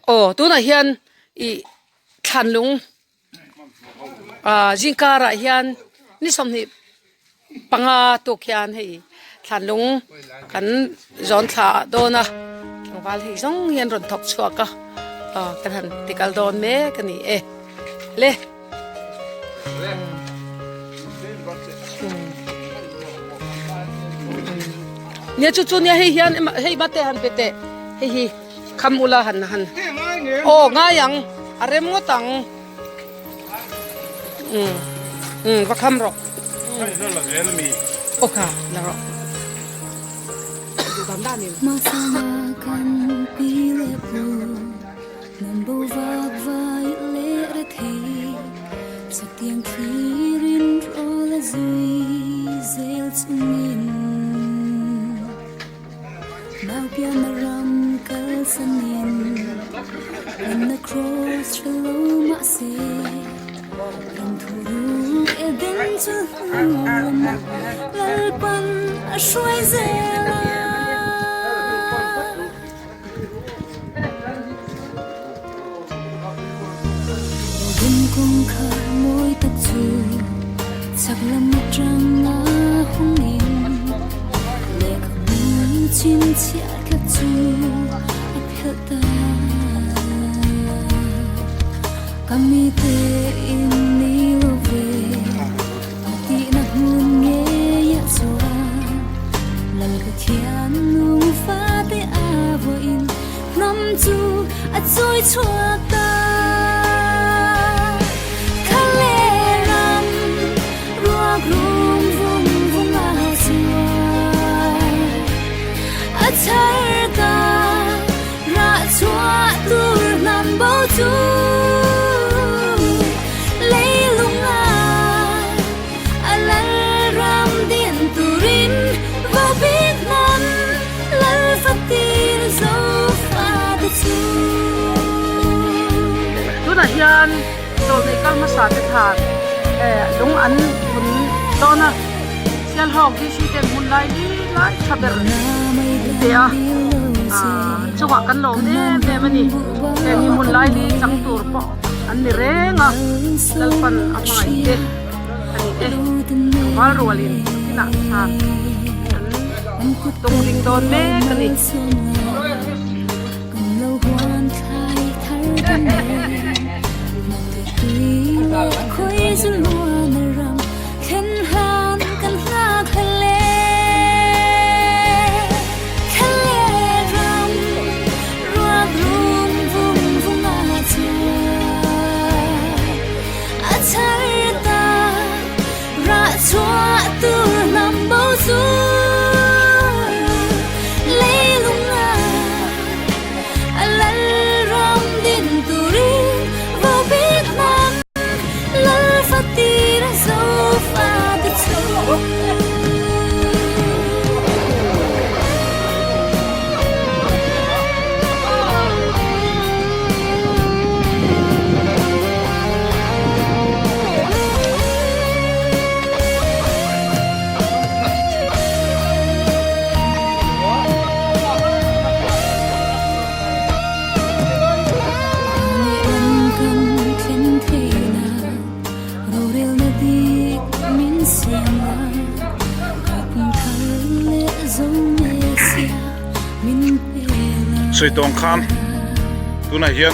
Aw tunah hian ih thlanlung ah zingkarah hian ni 25 tuk hian hei thlanlung kan zawn thla dawn a tlangval hei zawng hian rawn thawk chhuak a aw kan han ti kal dawn mek a ni e le. Nia chu chu nia hei hian hei mate han pe teh hei hi kham ula han han aw ngai ang a rem ngawt ang um um va kham rawh aw kha la rawh Tunah hian chawlhneih kal hmasa te thlan eh lung an phun dawn a Sialhawk DC ten hmun lai li lai tha ber an pe a ah chungah kan lawm em em a ni heng hi hmun lai li chang tur pawh an ni reng a Lalpan a hmangaih te a ni e val rualin inah thlan an tung ding dawn mek a ni. Sawi tawng khan tunah hian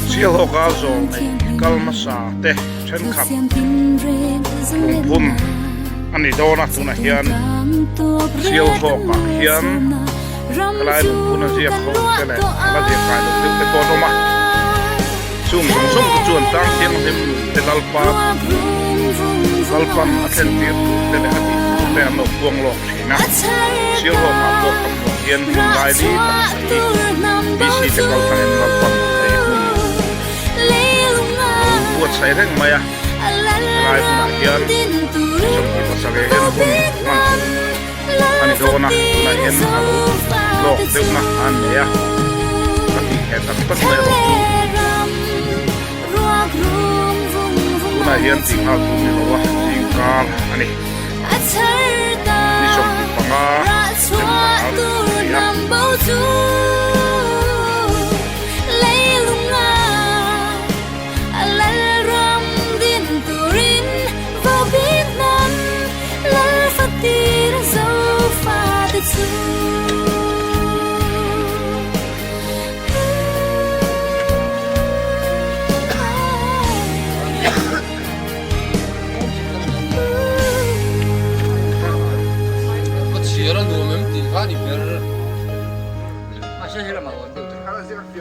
Sialhawka zawng nei kal hmasa te thenkhat lungphun a ni dawn a tunah hian Sialhawkah hian helai lungphun a ziak ho te leh a la ziak kai lo deuh te pawh an awm a chung zawng zawng te chuan tang thianghlim nun te Lalpa Lalpan a thlen tir tur te leh a tih tur te an lo puang lawk thin a Sialhawkah pawh kan hmuh hian hmun lai li tak mai BC te kal tangin Lalpan hei hmun lo buatsaih reng mai a helai hmunah hian 27 hian hun hman tur a ni dawn a tunah hian a lo lawk deuhna an nei a ka tih leh tak tak mai erawh chu tunah hian tih nghal tur ni lo a zingkar a ni. Ni 25 September a ni a. An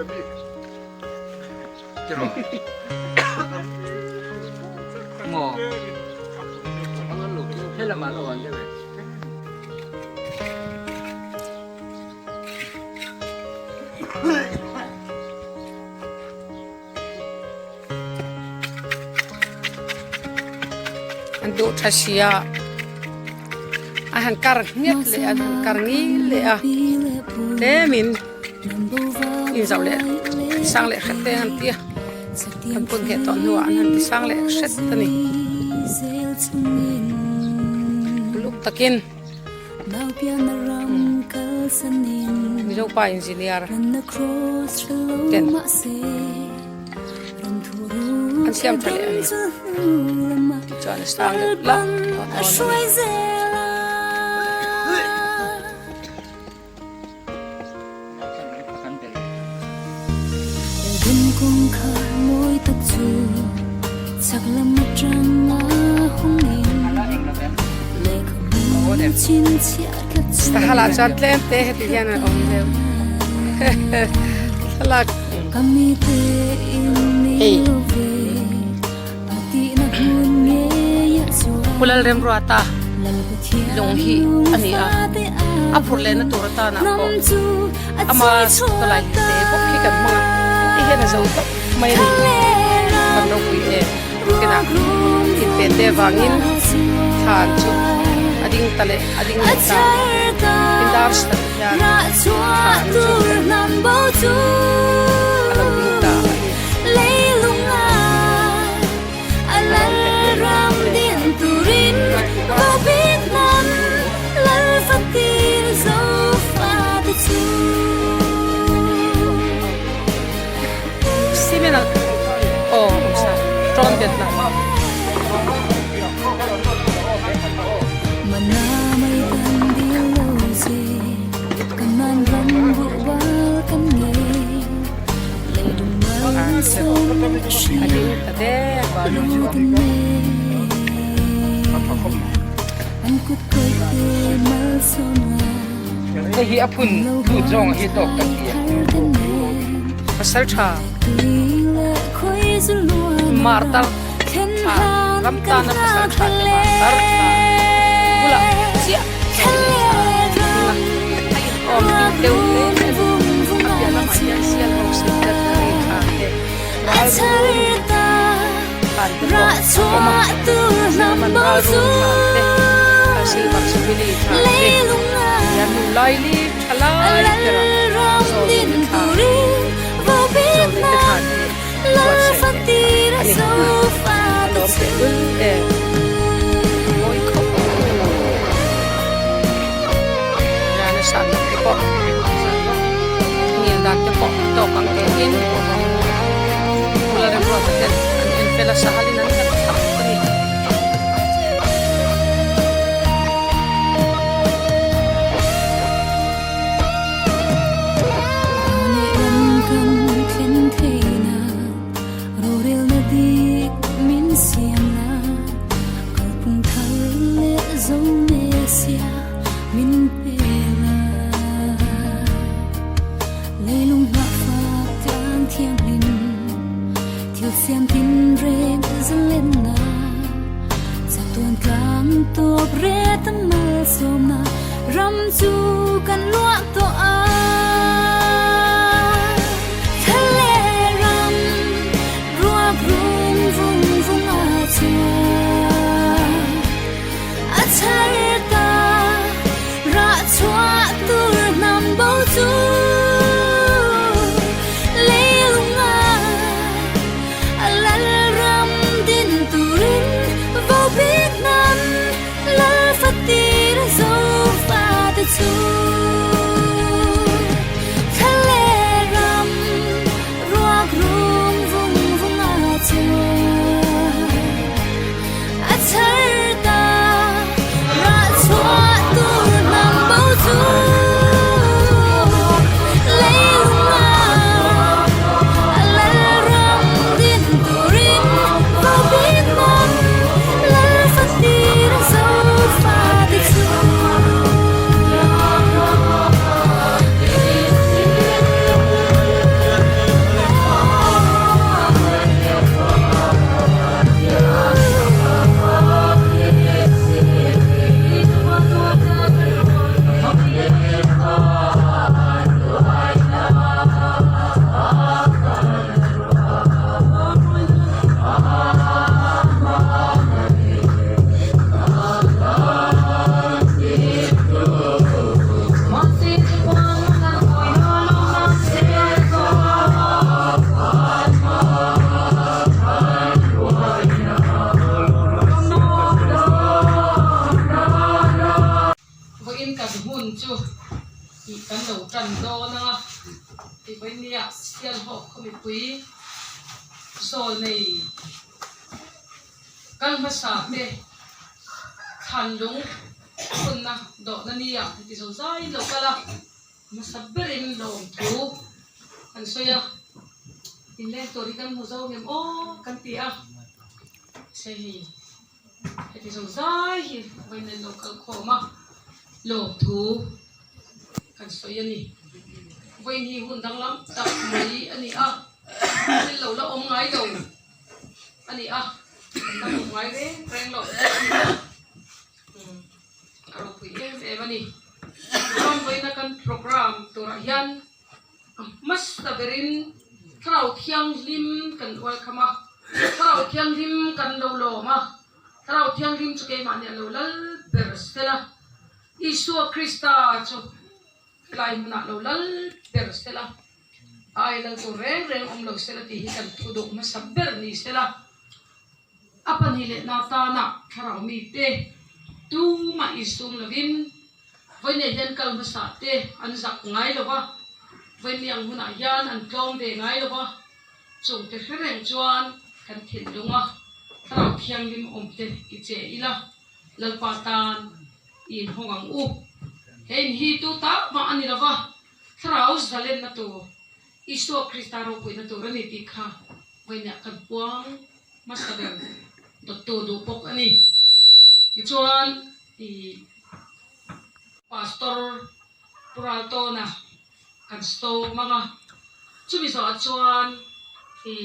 duh tha sia a han kar nghet leh a an han kar ngil leh a tlemin inzauh leh sang leh hret te an ti a an phun ngheh tawh hnuah an han ti sang leh hret a ni uluk takin. Mizo pa engineer ten an siam tha leh a ni tichuan a sang deuh hlauh tawh dawn a ni. Sahal ah chuan tlem te heti hian an awm deuh thlalak hei Pu Lalremruata lung hi a ni a a phurh lehna tur atanah pawh ama tawlai te bawk hi kan hmang a hei hian a zo tawp mai a ni kan ropui em kinah inpe te vangin thlan chu a ding ta leh a ding leh ta indar star hian thlan chu a lo ding ta a ni. Cement ah aw awm sa tawn bet na. A ding ta dek Hei hi a phun lut zawng hi tawk tak hi a. Pasal tha martar tha ram tana pasal tha te martar tha bulah chiah tha a in awm ding deuh hle a ni a piah lamah hian sial ho center ri tha te ral rum than te pawh a awm a German ral rum than te silver jubilee than te hian hmun laili tha lai berah zawlin te thla zawlin te thlan hi buatsaih leh a ni a lawm teh lul em mawi khawp hian a san loh te pawh ngil dan te pawh a tawk ang tiin bula remruata ten an en fel a sahalin an kat thlap a ni. Sialhawk khaw mipui zawlnei kal hmasa te thlanlung phunna dawhna nia heti zo zaiin lo kal a, hmasa berin lawmthu kan sawi a, inleng tur hi kan hmu zo ngem aw kan ti a, se hei heti zo zai hi vawiin an lo kal khawm a, lawmthu kan sawi a ni. Vawiin hi hun danglam tak mai a ni a, thil lo la awm ngai lo a ni a, kan la hmu ngai reng reng lo a ni a, a ropui em em a ni. Chuan vawiina kan program turah hian a hmasa berin Thlarau Thianghlim kan welcome a, Thlarau Thianghlim kan lo lawm a, Thlarau Thianghlim chu keimahni a lo lal ber sela, Isua Krista chu Tlai hmunah lo lal ber sela, ai lal tur reng reng awm lo sela tih hi kan thu duh hmasa ber ni sela. A pahnih leh na tanah thlarau mite tumah insum lovin vawiinah hian kal hmasa te an zak ngai lo va, vawiin ang hunah hian an tlawm ve ngai lo va, chungte hre reng chuan kan thinlunga thlarau thianghlim awmte i che ila. Lalpa tan i inhawng ang u. He in hi tu tak mah a ni lo va, Thlarau zalenna tur, Isua Krista ropuina tur a ni tih kha vawiinah kan puang hmasa ber dawttu duh bawk a ni. Tichuan, i Pastor Pu Raltawna kan sawm ang a, chumi zawhah chuan i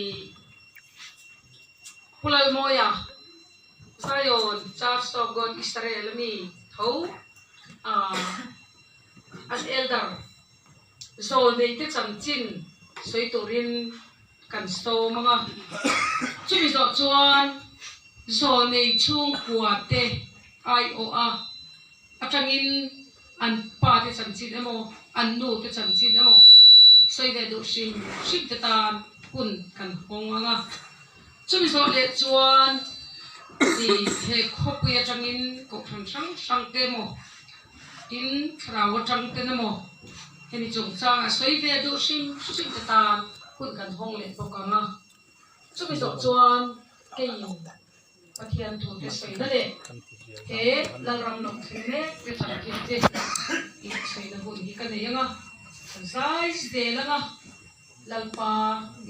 Pu Lalmawia, Zion Church of God Israel a mi tho a an elder zawlnei te chanchin sawi turin kan sawm ang a, chumi zawh chuan zawlnei chhungkua te aiawh a atangin an pa te chanchin emaw an nu te chanchin emaw sawi ve duh hrim hrim te tan hun kan hawng ang a, chumi zawh leh chuan ih he khawpui atangin kohhran hrang hrang te emaw tin thlarau atang ten emaw hemi chungchangah sawi ve duh hrim hrim te tan hun kan hawng leh bawk ang a, chumi zawh chuan keiin. Pathian thu te sawina leh he Lalram lo thleng mek te chanchin te tih sawina hun hi ka nei ang a, ka zai zel ang a, Lalpa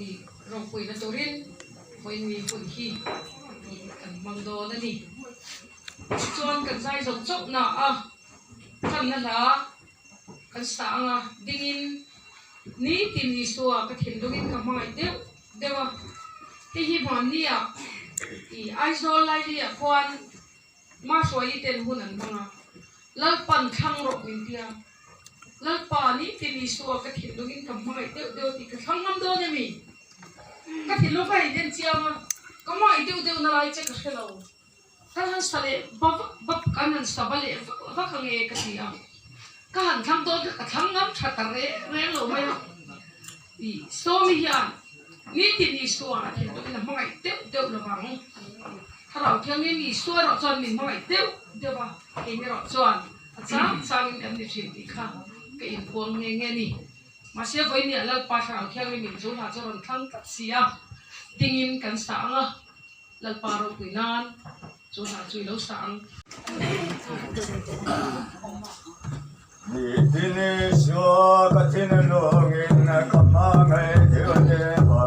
i ropuina turin vawiinni hun hi kan hmang dawn a ni. Tichuan kan zai zo chauh na a, tlanna hla kan sa ang a, dingin nitin Isua ka thinlungin ka hmangaih deuh deuh a, hei hi hmannia ih Aizawl Laili-ah khuan Mahruaii ten hun an hmang a, Lalpan thlang rawh min ti a, Lalpa nitin Isua ka thinlungin ka hmangaih deuh deuh tih ka thlang ngam dawn em i? Ka thinlung ka han en chiang a, ka hmangaih deuh deuh na lai che ka hre lo. Kan han sa leh va vak vak, kan han sa va leh vak vak ang e ka ti a, ka han thlang dawn kha ka thlang ngam tha ta reng reng lo mai a, ih Sawmi hian nitin Isua a thinlungin a hmangaih deuh deuh lo vang, Thlarau Thianghlim Isua erawh chuan min hmangaih deuh deuh a, keini erawh chuan a chang changin kan ni thin tih kha ka inpuang nghe nghe a ni. Mahse vawinia Lalpa Thlarau Thianghlim in chu hla chu a rawn thlang tlat si a, dingin kan sa ang a. Lalpa ropui nan chu hna chu i lo sa ang. Nitin Isua ka thinlungin ka hmangaih deuh deuh a.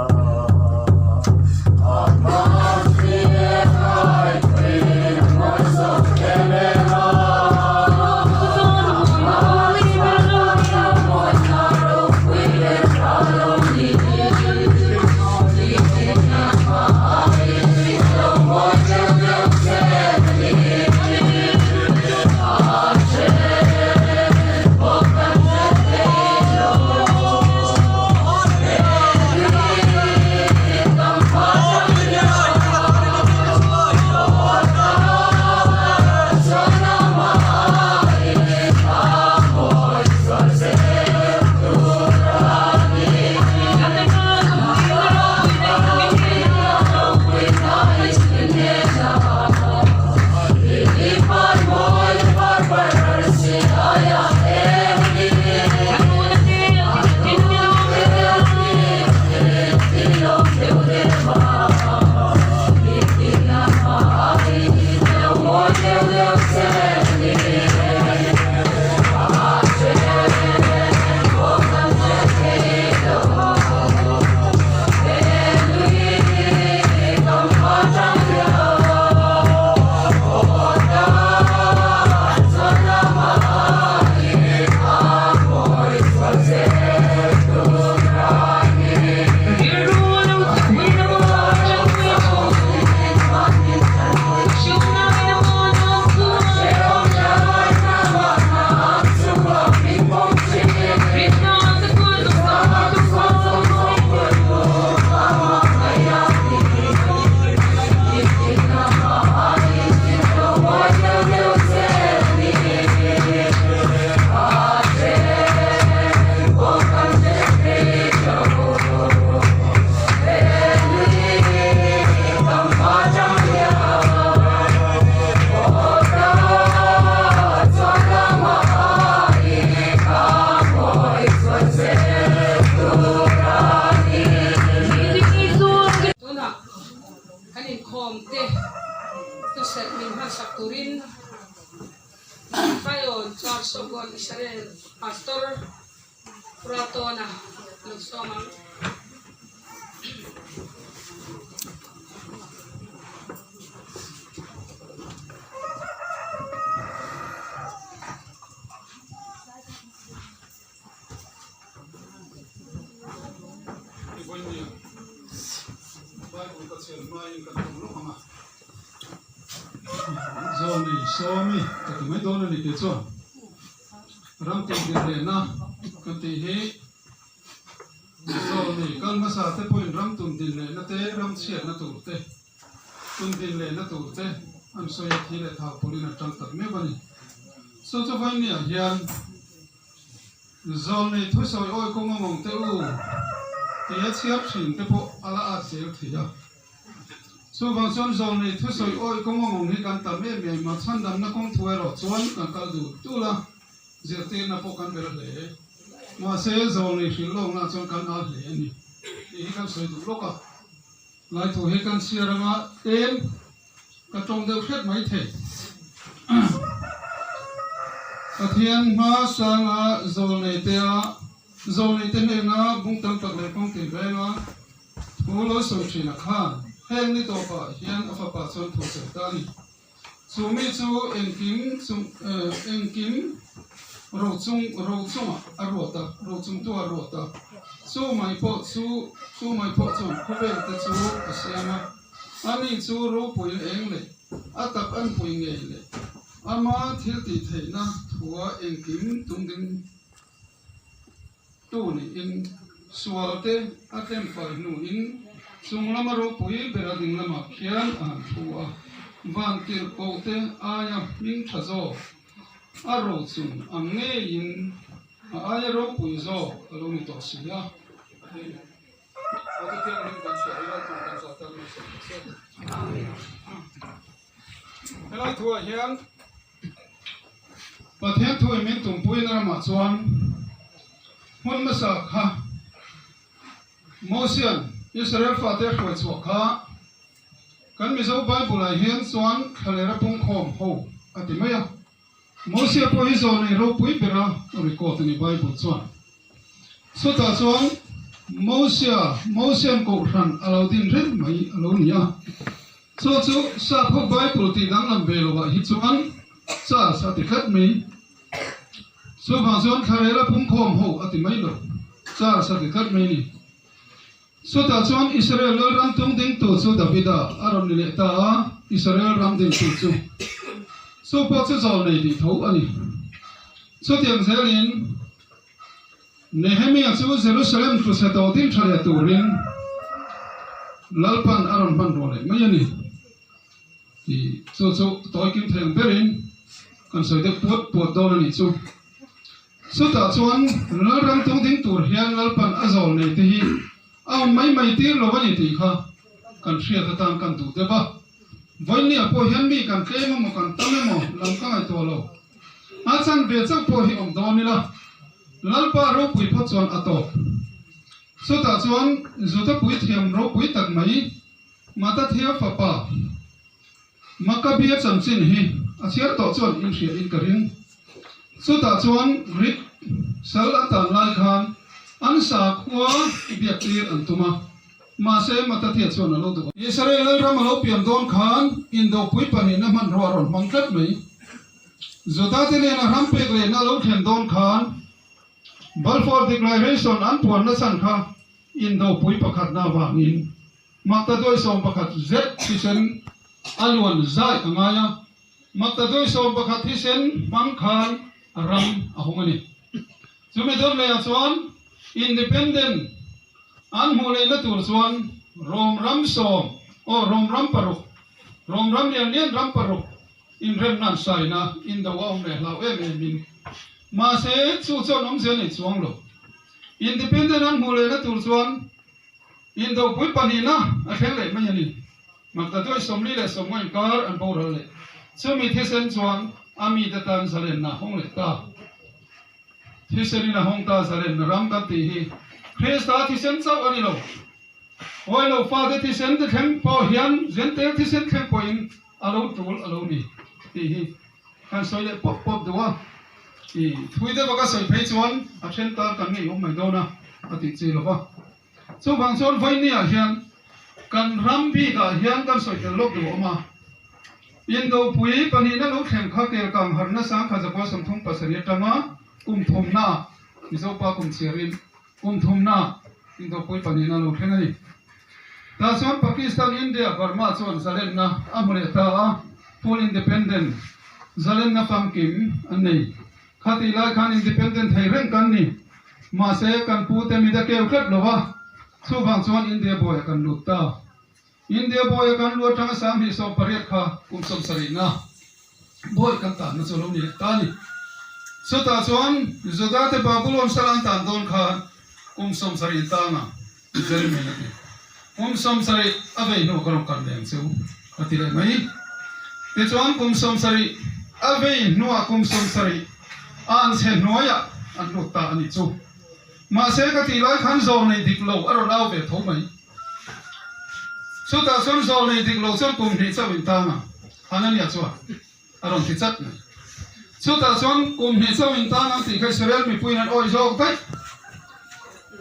Yangon Israel Pastor Ruatawna lo sawm ang. Bible ka chhiar hmain kan tum lawk ang a. Zawni Sawmi ka ti mai dawn a ni tih chuan ram tih dir lehna kan tih hi Zawni kal hmasa te pawhin ram tum din lehna te, ram chhiatna tur te, tum din lehna tur te an sawi a, thi leh thau pawlhin a tang tak meuh a ni. Saw chu vawinia hian Zawlnei thusawi awi kawng a mawng te u tia chhiar thin te pawh a la at zel thei a. Chuvang chuan zawlnei thusawi awi kawng a mawng hi kan tam em em a, chhandamna kawng thu erawh chuan kan kal dul dul a, zirtirna pawh kan bel hle. Mahse, zawlnei hrilh lawkna chuan kan al hle a ni tih hi kan sawi duh lawk a. Ngaithu hi kan chhiar anga tlem ka tawng deuh hret mai thei. Pathian hma sanga zawlnei te a zawlnei te hnena bung tam tak leh kawng tin renga thu lo sawi thin a khan heng ni tawpah hian a fapa chuan thu sawi ta a ni. Chu mi chu engkim chung engkim ro chung ro chungah a ruat a, ro chungtu a ruat a. Chu mai pawh chu chu mai pawh chuan khawvel te chu a siam a. Ani chu ropui eng leh a tak an pui ngei leh ama thil tih theihna thua engkim tungding tu niin sual te a tlem fai hnuin chung lama ropui bera ding lamah khian a han thu a, vantirh koh te aia hming tha zawk a ro chung ang ngeiin a aia ropui zawk a lo ni tawh si a. Helai thuah hian Pathian thuin min tumpuina ramah chuan hmun hmasa kha Mosian Israel fate a hruai chhuah kha kan Mizo Bible ah hian chuan thlalera pungkhawm ho a ti mai a. Mosia pawh hi zawnei ropui bera record a ni Bible chuan. Chutah chuan Mosia, Mosian kohhran a lo din reng mai a lo ni a. Chu chu Sapho Bible tih danglam ve lovah hi chuan Charles a ti tlat mai. Chuvang chuan Thlarela pungkhawm ho a ti mai lo, Charles a ti tlat mai a ni. Chutah chuan Israel lalram tung dingtu chu Davida a rawn ni leh ta a, Israel ram dingtu chu chu pawh chu zawlnei tih tho a ni. Chutiang zelin Nehemia chu Jerusalem tluchhe tawh ding tha leh turin Lalpan a rawn hman ruah leh mai a ni tih chu chu tawi kim thei ang berin kan sawi deuh puat puat dawn a nih chu. Chutah chuan Lalram tung ding tur hian Lalpan a zawl nei te hi a awm mai mai tir lo a ni tih kha kan hriat atan kan duh deuh a. Vawinia pawh hian mi kan tlem emaw kan tam emaw lam ka ngaihtuah lo. A chan ve chauh pawh hi awm dawn ila Lalpa ropui phawt chuan a tawp. Chutah chuan Juda puithiam ropui tak mai Matathia fapa Maccabea chanchin hi a chhiar tawh chuan inhriain ka ring. Chutah chuan Greek sal an tan lai khan an sakhua biaktir an tum a, mahse Mattathiah chuan a lo duh a. Israel lalram a lo pian dawn khan indopui pahnihna hmanrua a rawn hmang tlat mai. Judate nena ram pek lehna a lo thlen dawn khan Balfour Declaration an puanna chhan kha indopui pakhatna avangin Maktaduai 11 zet thisen a luan zai a ngai a, Maktaduai 11 thisen hmang khan ram a hung a ni. Chumi dawt leiah chuan Independent an hmuh lehna tur chuan Rom ram sawm, aw Rom ram paruk, Rom ram lian lian ram paruk inremna an saina indo a awm leh hlau em em in. Mahse chu chuan awmzia nei chuang lo. Independent an hmuh lehna tur chuan Indopui pahnihna a thleng leh mai a ni. Maktaduai 49 inkar an boral leh. Chumi thisen chuan a mite tan zalenna a hawng leh ta. Thisenin a hawng ta zalenna ram kan tih hi Krista thisen chauh a ni lo. Hawi lo fate thisen te thleng pawh hian Zentel thisen thleng pawhin a lo tul a lo ni tih hi kan sawi leh pawp pawp duh a. I thui deuh a ka sawi phei chuan a then tan kan ngei awm mai dawn a, a tih chi lo va. Chuvang chuan Vawinia hian kan ram bikah hian kan sawi tel lawk duh awm a. Indopui pahnihna lo thleng kha Kelkang harna sangkhat zakua 37 atanga kum thumna Mizopa kum chhiarin kum thumna Indopui pahnihna lo thleng a ni. Tah chuan Pakistan, India, Burma chuan zalenna a hmu leh ta a, full independent, zalenna famkim an nei. Khatih lai khan independent thei reng kan ni. Mahse, kan pute mit a keu tlat lo a, chuvang chuan India buaia kan lut ta. India buaia kan lu atanga 2018 kha kum 70na buai kan tanna chu a lo ni leh ta a ni. Chutah chuan Juda te Babulon sal an tan dawn khan kum 70 tanga Jeremy a ti. Kum 70 a vei hnu ka rawn kal leng chu a ti leh mai. Tichuan kum 70 a vei hnuah kum 70 a an chhe hnuaiah an lut ta a nih chu. Mahse ka tih lai khan zawl nei dik lo a rawn au ve tho mai. Chutah chuan zawl nei dik lo chuan kum hnih chauh in tang a, Hananiah chuan a rawn ti chat mai. Chutah chuan kum hnih chauh in tang ang tih kha Israel mipuiin an awih zawk daih.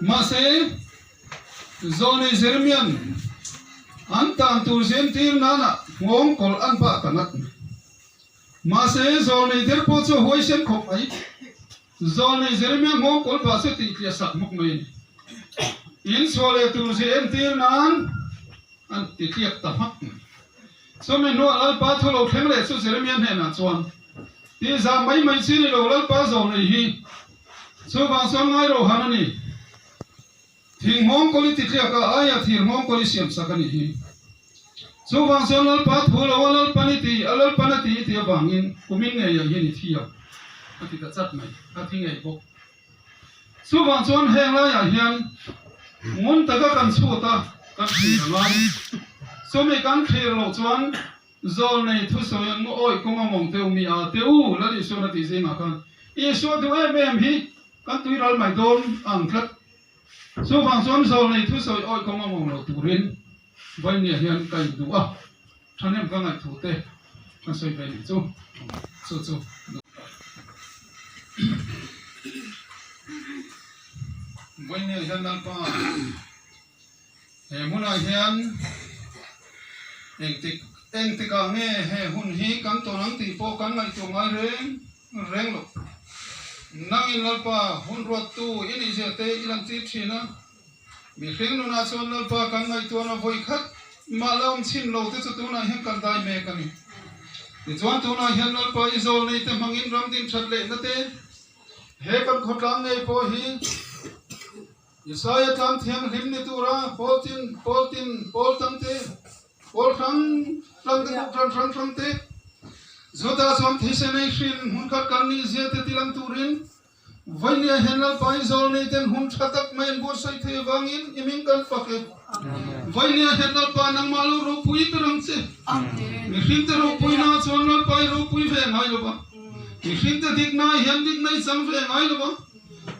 Mahse, zawlnei Jeremia'n an tan tur zirtir nana nghawng kawlh an bah ta ngat mai. Mahse, zawlnei der pawh chu a huaisen khawp mai. Zawlnei Jeremia nghawng kawl bah chu tih tliah sak hmawk mai a ni. In chhuah leh tur zia entir nan an ti tliak ta hmak mai. Chumi hnuah Lalpa thu lo thleng leh chu Jeremia hnenah chuan, Tih zah mai mai chi ni lo Lalpa zawlnei hi chuvang chuan ngai ro han a ni. Thing nghawng kawl i ti tliak a, aia thir nghawng kawl i siam sak a nih hi. Chuvang chuan Lalpa thu lo a Lalpan i ti, a Lalpan a ti i ti avangin kumin ngeiah hian i thi ang, a ti ta chat mai, a thi ngei bawk. Chuvang chuan heng laiah hian ngun taka kan chhut a, kan thlir a ngai. Chumi kan thlir loh chuan Zawlnei thusawi ang awih kawng a ngawng teu mi a teu Lal Isuan a tih zingah khan Isua duh em em hi kan tui ral mai dawn ang tlat. Chuvang chuan zawlnei thusawi awih kawng a ngawng lo turin Vainia hian ka induh a, thahnem ka ngaih thu te kan sawi ve nih chu. Chu chu. Vainia hian Lalpa He hmunah hian engtik engtikah nge he hun hi kan tawn ang tih pawh kan ngaihtuah ngai reng reng lo. Nangin Lalpa hun ruattu i nih zia te i lan tir thin a. Mihring nunah chuan Lalpa kan ngaihtuahna vawi khat mah la awm chhin lo te chu tunah hian kan dai mek a ni. Tichuan tunah hian Lalpa i zawl nei te hmangin ram din that lehna te he kan khawtlang ngei pawh hi Isaiah tlang thianghlim ni tura pawl tin, pawl tin, pawl tam te, pawl hrang hrang te, kohhran hrang hrang te, Juda chuan thisen ei hrin hmun khat kan nih zia te tilang turin Vainia hian Lalpa i zawl nei ten hun tha tak mai an buatsaih thei avangin i ming kan fak e. Vainia hian Lalpa nangmah lo ropui ber ang che. Mihring te ropui na chuan Lalpa i ropui ve ngai lo va. Mihring te dik na hian dik na i chang ve ngai lo va.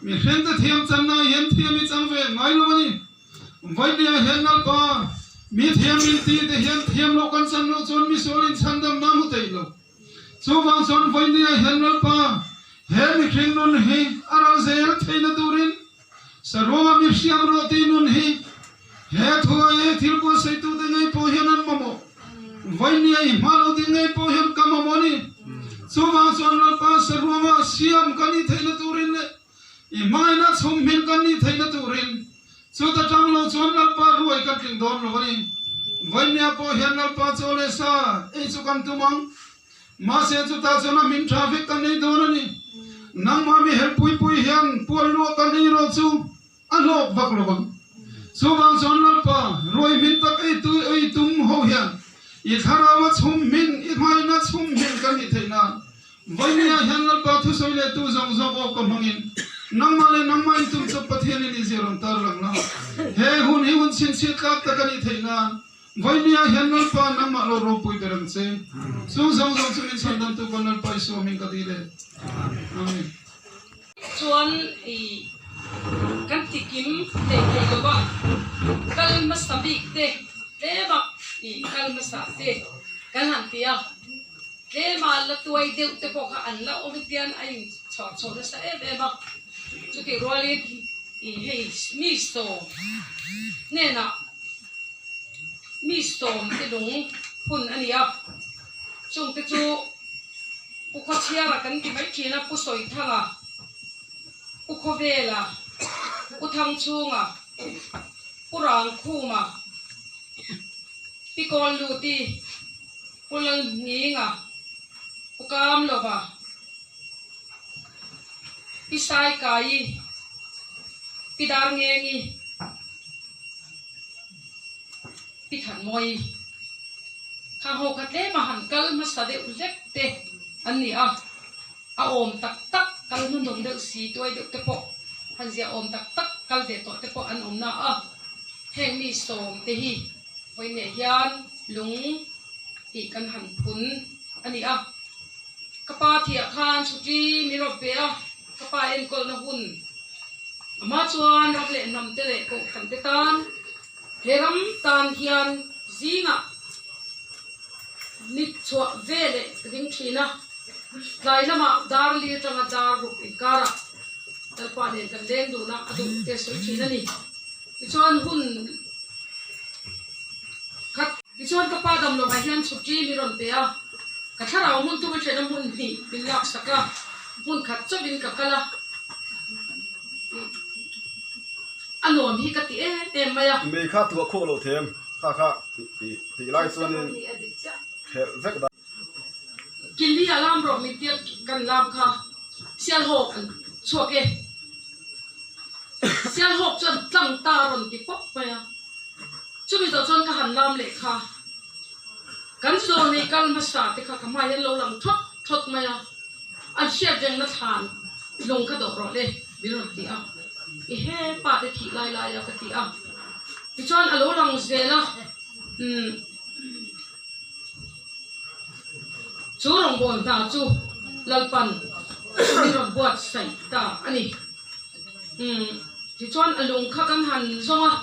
Mihring te thiam channa hian thiam i chang ve ngai lo a ni. Vainia hian Lalpa, mi thiam in ti te hian thiam loh kan chan loh chuan misual in chhandam na hmu theih lo. Chuvang chuan Vainia hian Lalpa, he mihring nun hi a ral zel theihna turin saruanga mi hriam rawh tih nun hi he thua e thil buatsaitute ngei pawh hian an mamawh. Vainia i hma lo ding ngei pawh hian ka mamawh a ni. Chuvang chuan Lalpa saruanga siam ka nih theihna turin leh i hmangaihna chhum hmin kan nih theihna turin chuta tang lo chuan Lalpa ruai kan tling dawn lo a ni. Vainia pawh hian Lalpa chaw leh sa ei chu kan tum ang. Mahse chutah chuan a hming tha vek kan nei dawn a ni. Nangmah mi helpui pui hian puan luah kan ei rawh chu. A hlawk vak lo ang. Chuvang chuan Lalpa, ruai hmin tak ei tu ei tum ho hian i thlarau a chhum hmin, i hmaina chhum hmin kan nih theih nan Vawimia hian Lalpa thusawi leh tu zawng zawk awk ka hmangin nangmah leh nangmah in tum chawp Pathian in i zir rawn tar lang la. He hun hi hun chhinchhiat tlak tak a nih theih nan Vawimia hian Lalpa nangmah lo ropui ber ang che. Chung zawng zawng chu min chhandamtu kan Lalpa Isua hming ka dil e. Amen. Chuan i kan ti kim thei thei lo va, kal hmasa bik te tlema i kal hmasa te kan han ti a, tlema la tuai deuh te pawh kha an la awm tian a in. chhuah chho nasa em em a, chutih rualin ih hei mi sawm hnenah mi sawm te lung phun a ni a, chungte chu Pu Khawchhiara kan ti mai thin a, Pu Sawithanga, Pu Khawvela, Pu Thangchhunga, Pu Rangkhuma, Pi Kawlluti, Pu Lalhninga, Pu Kamlova, Pi Saikaii, Pi Darngengi, Pi Thanmawii. Kha ho kha tlema han kal hmasa deuh hlek te an ni a, a awm tak tak kal hnuhnawm deuh si tuai deuh te pawh han ziah awm tak tak kal ve tawh te pawh an awm na a, heng mi sawm te hi vawiineh hian lung tih kan han phun a ni a. Ka pa thiah khan chhuti min rawn pe a, ka pa enkawlna hun Amah chuan ram leh hnam te leh kohhran te tan he ram tan hian zingah ni chhuah ve leh ding thin a, tlai lamah dar li atanga dar ruk inkarah Lalpa nen kan leng dun a, a duh te sawi thin a ni. Tichuan hun khat. Tichuan ka pa dam lovah hian chhuti min rawn pe a, ka thlarau hmun thum a thena hmun hnih min laksak a, hmun khat chauhin ka kal a, a nuam hi ka ti em em mai a. Mei kha tuah khuak loh them kha kha tih lai chuanin khelh vek dah. Killi a lam rawh min tia kan lam kha Sialhawk an chhuak e. Sialhawk chuan tlang ta a rawn ti pawp mai a. Chumi zawh chuan ka han lam leh kha. Kan zawnei kal hmasa te kha ka hmai hian lo lang thawt thawt mai a. An hriat rengna thlan lung kha dawh rawh le min rawn ti a. I he pa te thih lai lai a ka ti a. Tichuan a lo lang zel a. Umm. Chu rawngbâwl hna chu Lalpan min rawn buatsaih ta a ni. Umm, tichuan a lung kha kan han zawng a,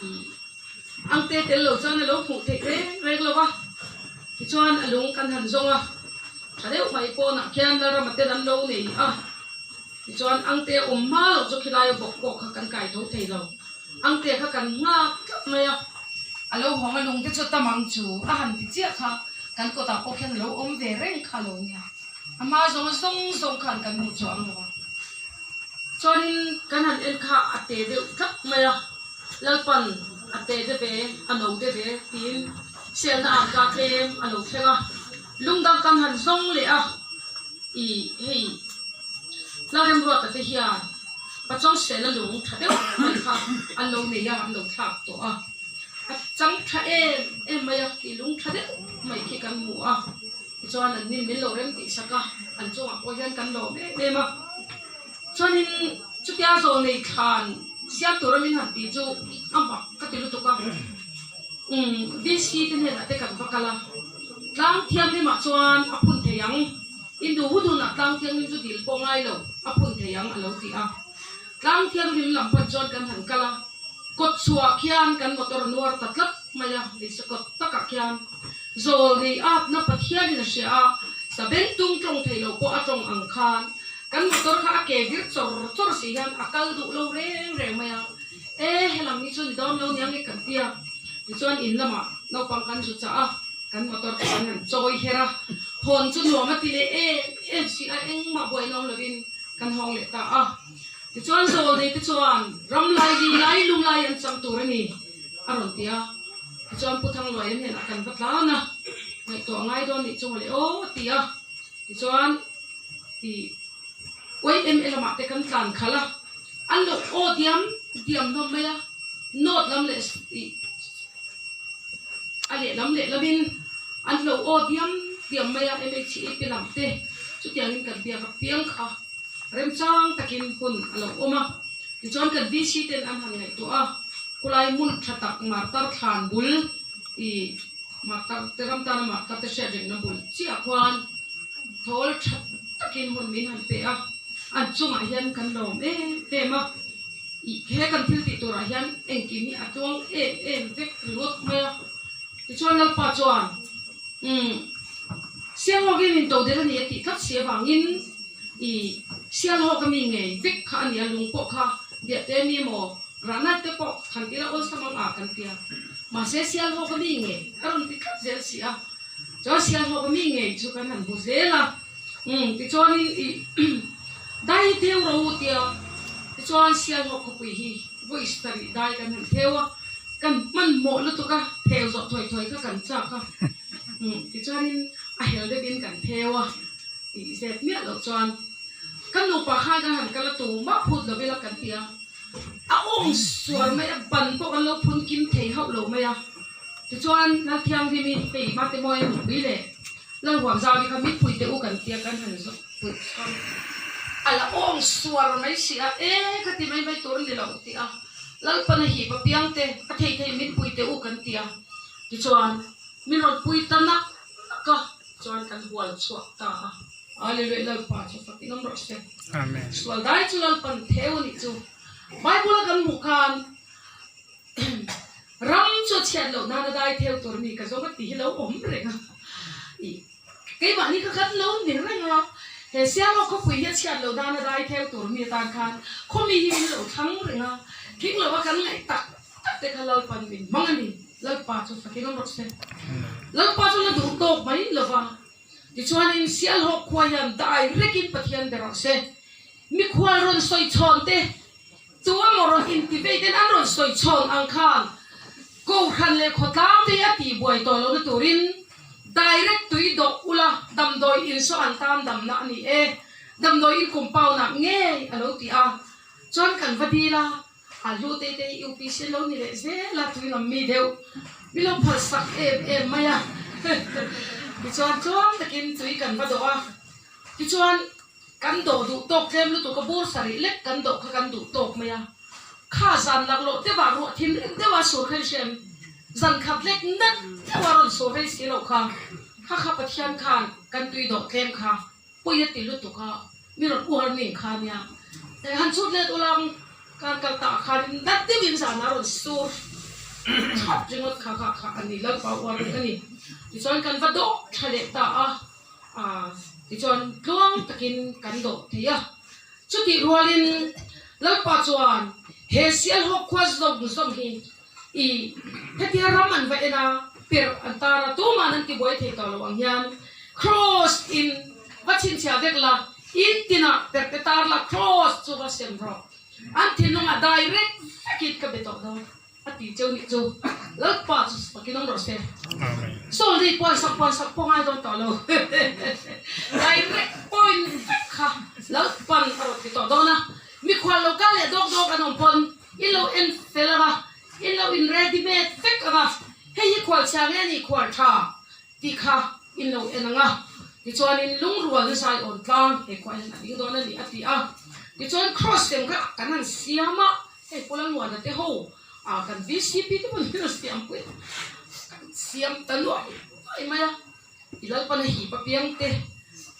umm, angte tel lo chuan a lo hmuh theih reng reng lo va. Tichuan a lung kan han zawng a, tha deuh mai pawnah khian Lalrama ten an lo nei a. Tichuan angte a awm hma loh chu khilaia bawk pawh kha kan kai tho thei lo. Angte kha kan nghak tlat mai a. A lo hawng a lungte chu tam ang chu a han ti chiah kha kan kawtah pawh khian a lo awm ve reng kha lo nia. A hma zawng a zawng zawng khan kan hmuh chuang lo a. Chuanin kan han en kha a te deuh tlat mai a. Lalpan a te de ve, a no de ve tiin selna ang ka tlem a lo thleng a. Lungdang kan han zawng leh a. I hei. Lalremruata te hian Pachawng sela lung tha deuh mai kha an lo nei a, an lo thlak tawh a. A chang tha em em mai a, khi lung tha deuh mai khi kan hmu a. Tichuan an nin min lo rem tih sak a, an chungah pawh hian kan lawm em em a. Chuanin chutia zawlnei thlan siam tura min han tih chu a mak ka ti lutuk a. Umm VC te hnenah te kan va kal a, tlang thianghlimah chuan a phun thei ang. Indu hun hunah tlang thianghlim chu dil pawh ngai lo, a phun thei ang a lo ti a. Tlang thianghlim lam pan chuan kan han kal a, kawt chhuah khian kan motor nuar ta tlat mai a, lisa kawt takah khian zawl nei atna Pathianin a hria a, sabengtung tawng thei lo pawh a tawng ang khan kan motor kha a ke vir chawr chawr si hian a kal duh lo reng reng mai a, e helam hi chu ni dawn lo niang e kan ti a, tichuan in lamah naupang kan zu chah a. Kan motor chu kan han chawi her a, hawn chu nuam a ti leh em em si a, engmah buai nawm lovin kan hawng leh ta a. Tichuan Zawlnei te chuan ram lai li lai lum lai an chang tur a ni a rawn ti a. Tichuan Pu Thangluaia hnenah kan va tlan a, ngaihtuah ngai dawn nih chu mawle aw a ti a. Tichuan ti YMA lamah te kan tlan khalh a, an lo aw diam diam hlawm mai a, note lam leh A lehlam lehlamin an hlo aw diam diam mai a, MHE te lam te chutiangin kan biak apiang kha remchang takin hun a lo awm a. Tichuan kan VC ten an han ngaihtuah a, khulai hmun tha tak martar thlan bul ih martar te ram tana martar te hriat rengna bul chiah khuan thawl tha takin hmun min han pe a, an chungah hian kan lawm em em a. He kan thil tih turah hian engkim hi a tluang em em vek ringawt mai a. Tichuan Lalpa chuan, Umm, Siangawkin in to der a ni a tih tlat si avangin I Sialhawk a mi ngei vek kha a nia lung pawh kha biahte mi emaw rahna te pawh han tila awlsam ang a kan tia. Mahse Sialhawk a mi ngei a rawn ti tlat zel si a. Chuan Sialhawk a mi ngei chu kan han hmu zel a. Umm tichuanin i dai theu ro u tia tichuan Sialhawk khawpui hi vawi sarih dai kan han theu a. Kan hmanhmawh lutuk a theu zawh thuai thuai kha kan chak a. Umm tichuanin a hel deuhin kan theu a. Tih zet miah loh chuan kan nupa khan kan han kal a tu mah phut lo ila kan ti a, a awng sual mai a, ban pawh kan lo phun kim thei hauh lo mai a. Tichuan Lalthianghlimi hei Mate Mawia nupui leh Lalhuamzavi kha min pui teh u kan tia kan han zawh pui chuan a la awng sual mai si a, e ka ti mai mai tur a ni lo ti a, Lalpana hip apiang te a thei thei min pui teh u kan ti a, tichuan min rawn pui ta nak nak a. Chuan kan hual chhuak ta a. Hallelujah Lalpa chu fakin awm rawh se. Amen. Sual dai chu Lalpan theu a nih chu. Bible a kan hmuh khan ram chu a chhiat loh nana dai theu tur mi ka zawng a tih hi lo awm reng a. I keimahni kha kan lo ni reng a. He Sialhawk khawpui hi a chhiat loh nana dai theu tur mi atan khan khawmi hi min lo thlang reng a. Tling lo a kan ngaih tak tak te kha Lalpan min hmang a ni. Lalpa chu fakin awm rawh se. Lalpa chu la duh tawk mai lo va. Tichuanin Sialhawk khua hian direct-in Pathian be rawh se. Mikhual rawn sawi chhawn te, tu emaw rawn intivei ten an rawn sawi chhawn ang khan Kohhran leh khawtlang te hi a tihbuai tawh lohna turin direct tui dawh ula damdawi in saw an tan damna a ni e. Damdawi in compound-ah ngei a lo ti a. Chuan kan va dil a. A hlu te te hi UPC lo ni leh zel a, tui lam mi deuh mi lo phal sak em em mai a. Tichuan tluang takin tui kan va dawh a, tichuan kan dawh duh tawk tlem lutuk a, bur sarih lek kan dawh kha kan duh tawk mai a. Kha zan laklawh deuhah ruah thin reng deuha sur kha i hria em? Zan khat lek nat deuha rawn sur rei si loh kha, kha kha Pathian khan kan tui dawh tlem kha Pawi a ti lutuk a, mi rawn uar ning kha nia. Han chhut let ulang kar kal ta khanin dat deuhin zan a rawn sur that ringawt kha kha kha a ni Lalpa uar ring a ni. Tichuan kan va dawh tha leh ta a, tichuan tluang takin kan dawh thei a. Chutih rualin Lalpa chuan he Sialhawk khua zawng zawng hi I hetia ram an va en a, perh an tar a, tuman an tibuai thei tawh lo ang hian Kraws in va chhinchhiah vek la, in tinah perh te tar la, Kraws chu va sem rawh. An thinlungah direct vekin ka be tawh dawn a ti cheu nih chu Lalpa chu takin awm rawh se. Sawl ri puan sak puan sak pawh ngai dawn tawh lo. Direct point vek kha Lalpan a rawn ti tawh dawn a, mikhual lo kal leh dawk dawk an awm pawn In lo en fel ang a, in lo in ready made vek ang a, hei hi khual chhia nge ni khual tha tih kha in lo en ang a, tichuanin lungrual na zai awn tlang he khuah hian a ding dawn a ni a ti a. Tichuan cross lem kha kan han siam a, hei Pu Lalmuana te ho ah kan VCP te pawh an lo siam pui a, kan siam ta nuai nuai mai a, i Lalpana hip apiang te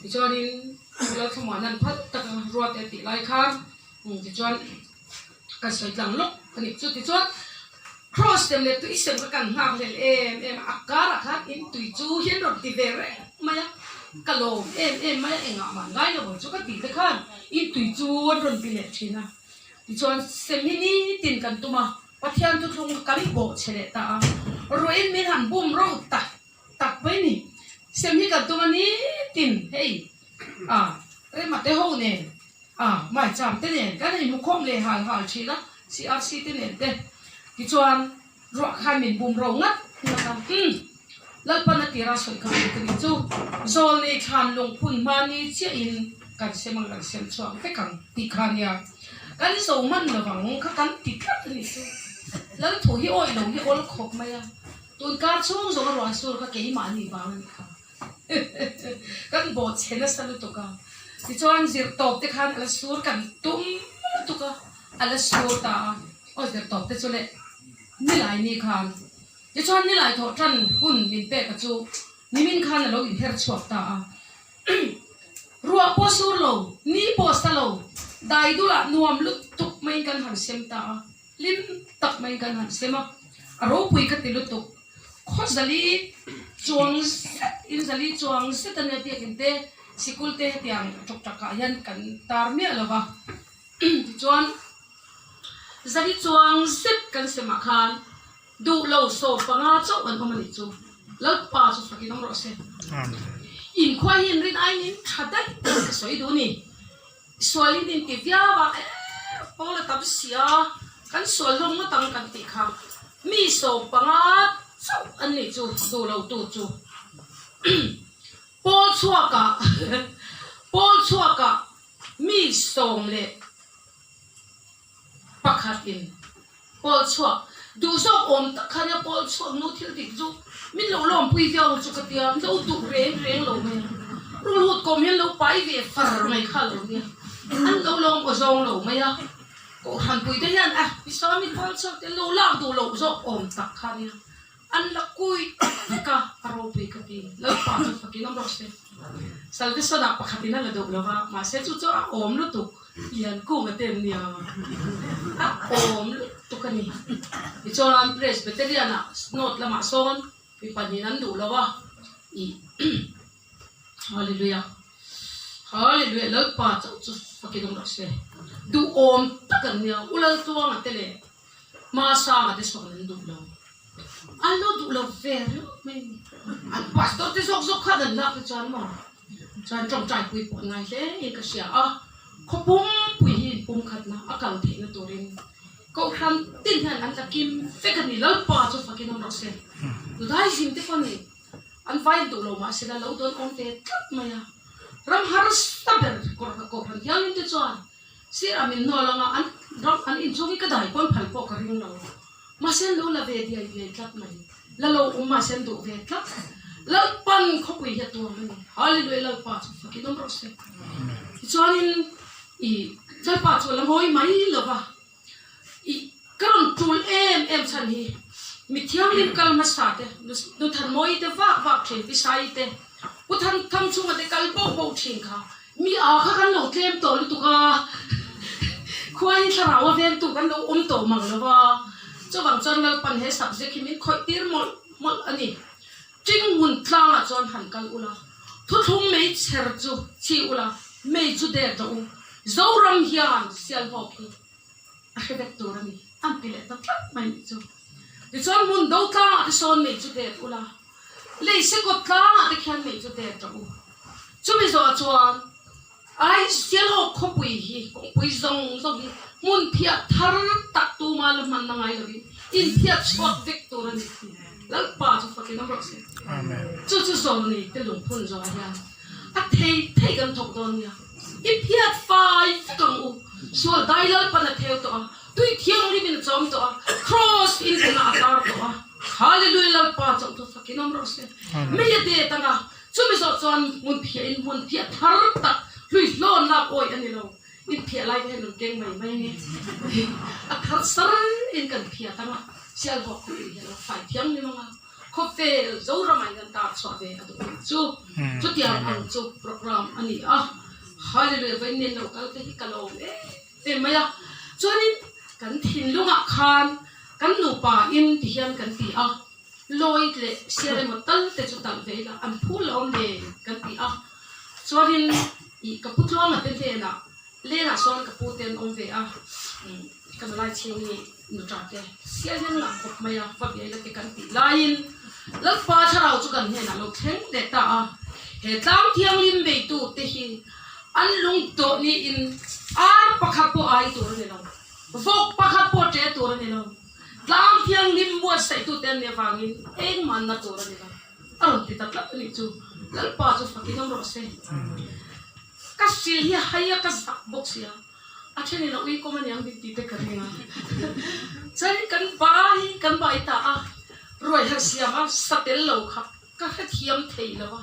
tichuanin Pu Lalthlamuana'n phal taka ruat e tih lai khan tichuan Ka sawi tlang lawk a nih chu tichuan Cross lem leh tui sem kha kan nghak hlel em em a, a karah khan in tui chu hian rawn ti ve reng mai a, ka lawm em em mai a, engah mah ngai lo ang chu ka tih te khan in tui chu an rawn ti leh thin a, tichuan sem hi nitin kan tum a, Pathian thuthlung kha kan bawh chhe leh ta a, ruahin min han bum ro tak tak mai a ni, sem hi kan tum a nitin hei a rema te ho nen. A, maicham te nen kan inhmu khawm leh hal hal thin a, CRC te nen te. Tichuan, ruah khan min bum ro ngat ngat a, umm, Lalpan a tira sawi kha ka nih chu, Zawlnei thlan lungphun hmani chiahin kan sem ang, kan sem chhuak vek ang tih kha nia. Kan zo hman lovang kha kan ti tlat a nih chu. Lalthu hi awih lo hi awl khawp mai a, tunkar chhung zawnga ruah sur kha keimahni vang a nih kha. Kan bawh chhe nasa lutuk a, tichuan zirtawp te khan a la sur kan tum lutuk a, a la sur ta a, aw zirtawp te chu leh nilai ni khan, tichuan nilai thawh tan hun min pek a chu nimin khan a lo inher chhuak ta a, ruah pawh sur lo, ni pawh sa lo, dai dulah nuam lutuk maiin kan han sem ta a. Hlim tak mai kan han sem a, a ropui ka ti lutuk. Khaw zali chuang zet in zali chuang zet a nia biakin te Sikul te hetiang tawktak ah hian kan tar miah lo va tichuan zali chuang zet kan semah khan duh lo 15 chauh an awm a nih chu Lalpa chu fakin awm rawh se. Inkhua hi inrin aiin in tha daih tih ka sawi duh a ni. Sualin in ti viau a, eh pawl a tam si a, kan sual hlawm ngawt ang kan tih kha mi 15 chauh an nih chu duh lo tu chu. Pawl chhuakah pawl chhuakah mi 11 in pawl chhuak duh zawk awm tak kha nia pawl chhuak nu thil dik chu min lo lawmpui viau ang chu ka tia min lo duh reng reng lo mai a rulhut kawm hian lo pai ve far mai kha lo nia an lo lawm aw zawng lo mai a kohhran pui te hian a Isua mi pawl chhuak te lo lak duh loh zawk awm tak kha nia. An la kui vek a, a ropui ka ti. Lalpa chu fakin awm rawh se. Salvation-ah pakhatin a la deuh lo va, mahse chu chu a awm lutuk, lian kung a ten nia, a awm lutuk a ni. Tichuan Presbyterian-ah North lamah sawn mi pahnihin an duh lo a, ih Hallelujah, Hallelujah, Lalpa chauh chu fakin awm rawh se. Duhawm tak an nia, U Laltluanga te leh Hmasanga te sawn an duh lo. An lo duh lo ve ringawt mai a ni. An pastor te zawk zawk khan an lak te chuan maw chuan tawngtai pui pawh an ngai hle in ka hria a. Khaw pumpui hi in pumkhatna a kal theihna turin Kohhran tin hian an tla kim vek a ni. Lalpa chu fakin awm rawh se. Nudai zim te pawh ni an vai duh lo mahse la lo dawn awm ve tlat mai a. Ram harsa ber Kohhran hialin te chuan Sir a min hnawl anga an ram an inchhung hi ka dai pawn phal pawh ka ring lo. Mahse an lo la ve diai diai tlat mai. La lo awm mahse an duh ve tlat. Lalpan khawpui hi a tuam a ni. Hallelujah Lalpa chu fakin awm rawh se. Tichuanin i Lalpa chu a la ngawi mai lo va. I ka rawn tul em em chhan hi mi thianghlim kal hmasa te nu Thanmawii te vak vak thin Pi Saii te Pu Than Thangchhunga te kal boh boh thin kha mi a kha kan lo tlem tawh lutuk a khua hi thlarau a ventu kan lo awm tawh mang lo va chuvang chuan Lalpan he subject hi min khawih tir mawlh mawlh a ni. Tinghmun tlangah chuan han kal ula, thuthlung mei chher chu chhi ula, mei chu det rawh u. Zoram hian Sialhawk hi a hre vek tur a ni, an ti leh ta tlat mai nih chu. Tichuan hmun do tlangah te sawn mei chu det ula, lei sekawt tlangah te khian mei chu det rawh u. Chumi zawhah chuan Ai Sialhawk khawpui hi kawngpui zawng zawng hi hmun phiah thar tak tuma la hmanna ngai lovin inphiat chhuak vek tur a ni. Lalpa chu fakin awm rawh se. Chu chu zawlni te lungphun zawhah hian a thei thei kan thawk dawn nia. I phiat fai vek ang u. Sual dai Lalpan a theu tawh a, tui thianghlimin a chawm tawh a, Kraws in kawngah a tar tawh a. Hallelujah Lalpa chauh chu fakin awm rawh se. Mei a det anga Chumi zawh chuan hmun phiah in hmun phiah thar tak hlui hlawn lak awih a ni lo. In phiah lai te hian rawn keng mai mai nge. A thar sar in kan phiah tang a, Sialhawk khawpui hian a fai thianghlim ang a, khawvel Zoramah hian tar chhuah ve a duh ang chu. Chutiang ang chu programme a ni a. Hallelujah vawiin nen lo kal te hi ka lawm em em mai a. Chuanin kan thinlungah khan kan nupa in ti hian kan ti a. Lloyd leh Sial emaw tal te chu talh ve ila an phul a awm ve kan ti a, chuanin ih ka pu tluanga te hnenah lengah sawn ka pu te an awm ve a, ka nalai chhing i nuṭa te Sial hian ngah khawp mai a, va bia ila te kan tih laiin Lalpa thlarau chu kan hnenah lo thleng leh ta a, he tlang thianghlim beitu te hi an lung tawh niin ar pakhat pawh ai tur a ni lo, vawk pakhat pawh ṭe tur a ni lo. Tlang thianghlim buatsaih tute an nih avangin engmah na tur a ni lo. A rawn ti ta tlat a nih chu. Lalpa chu fakin awm rawh se. Ka sil hi hai a, ka zak bawk sia. A thenin a uikawm a niang min tih te ka ring a. Chuanin kan ba hi kan bai ta a, ruai har siam a sa tel lo kha ka hrethiam thei lo a.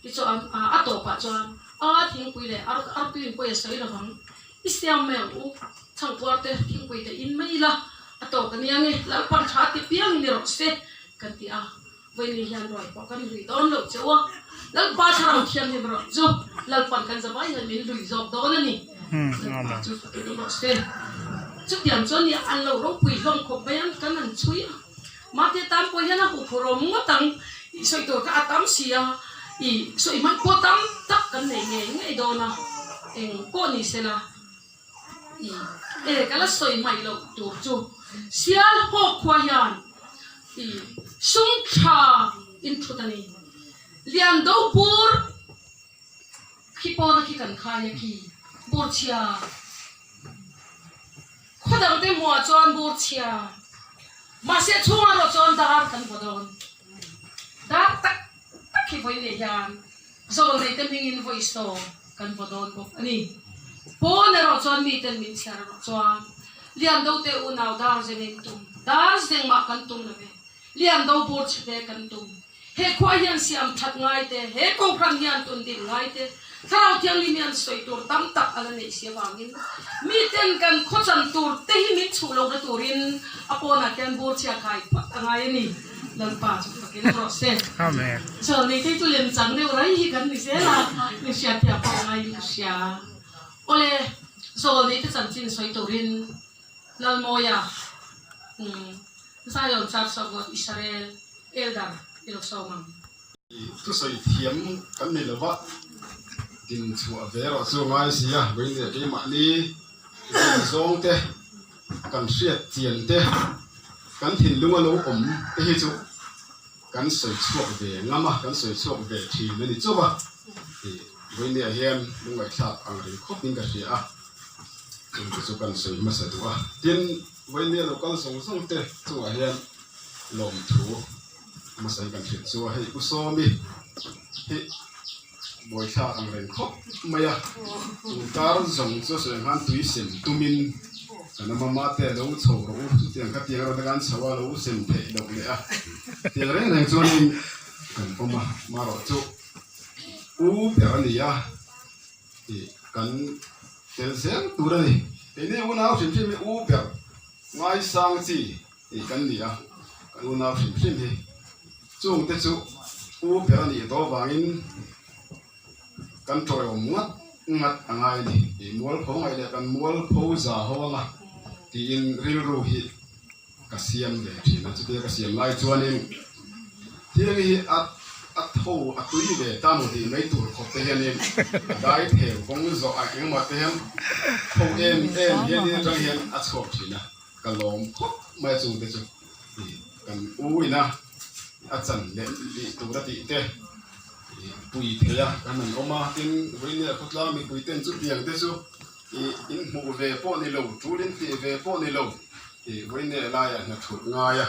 Tichuan a tawpah chuan a thingpui leh artuiin pawi a sawi lovang. I siam mai ang u, chhangpuar te thingpui te in mai ila a tawk a nia nge, Lalpan tha ti piang ni rawh se kan ti a, vawiin hian ruai pawh kan lui dawn lo cheu a, Lalpa thlarau thianghlim rawh chu Lalpan kan zavai hian min lui zawk dawn a ni, Lalpa chu fakin awm rawh se. Chutiang chuan ni an lo ropui hlawm khawp mai ang kan han chhui a, mahte tan pawh hian a huphurh awm ngawt ang tih sawi tur kha a tam si a. I sawi hmanh pawh tam tak kan nei ngei ngei dawn a, eng pawh ni sela i e ka la sawi hmaih loh tur chu Sialhawk khua hian i sum tha in thut a ni. Liando bur khi pawna khi kan khai a khi bur chhia khaw dang te hmuh ah chuan bur chhia mahse chhungah erawh chuan dar kan vaw dawn. Dar tak tak hi vawi leh hian zawlnei te hmingin vawi sawm kan vaw dawn bawk a ni. Pawn erawh chuan miten min chhiar erawh chuan Liando te unau dar zeng in tum, dar zeng mah kan tum lo ve, Liando bur chhe te kan tum. He khua hian siam that ngai te, he kohhran hian tun din ngai te, Thlarau Thianghlim hian sawi tur tam tak a la neih si avangin miten kan khawchan tur te hi min chhuh lohna turin a pawnah khian bur chhia khai phawt a ngai a ni. Lalpa chu fakin rawh se. Amen. Chaw nei te chu lem chang deuh rai hi kan ni zel a, min hriatthiam pawh ngaiin ka hria. Awle, zawl nei te chanchin sawi turin Lalmawia, Zion Church of God Israel Elder i lo sawm ang. Thusawi thiam kan ni lova, din chhuah ve erawh chu ngai si a, vawiin leh keimahni zin zawng te, kan hriat chian te, kan thinlung a lo awm te hi chu kan sawi chhuak ve ngam a, kan sawi chhuak ve thin a ni chauh a, tih vawiin hian lungngaihthlak ang reng khawpin ka hria a, chungte chu kan sawi hmasa duh a, tin vawiin lo kal zawng zawng te chungah hian lawmthu hmasa hi kan hrilh chu a, hei U Sawmi hi buaithlak ang reng khawp mai a, tun kar zawng chu sawi ang khan tui sem tumin kan awm a, mate lo chho rawh u, chutiang kha tiang erawh te khan chho a lo sem theih loh leh a, tiang reng reng chuanin kan awm a, marawh chu u ber a ni a, tih kan tel zel tur a ni, keini unau hrim hrim hi u ber ngaisang chi tih kan ni a, kan unau hrim hrim hi chungte chu u ber a nih tawh avangin kan tawiawm ngat ngat a ngai a ni tih mualpho ngaih leh kan mualpho za ho anga tiin rilru hi ka siam ve thin a, chutia ka siam lai chuanin thil hi a a tho a tui ve ta maw tih mai tur khawp te hianin a dai theu kawng zawh a engemaw te hian tho em em hianin atang hian a chhuak thin a. Ka lawm khawp mai a chungte chu ih kan u ina a chan leh tih tur a tih te ih pui thei a kan han awm a tin vawiin khawtlang mipui ten chutiang te chu ih in hmuh ve pawh ni lo tul in tih ve pawh ni lo ih vawiin laiah hna thulh ngai a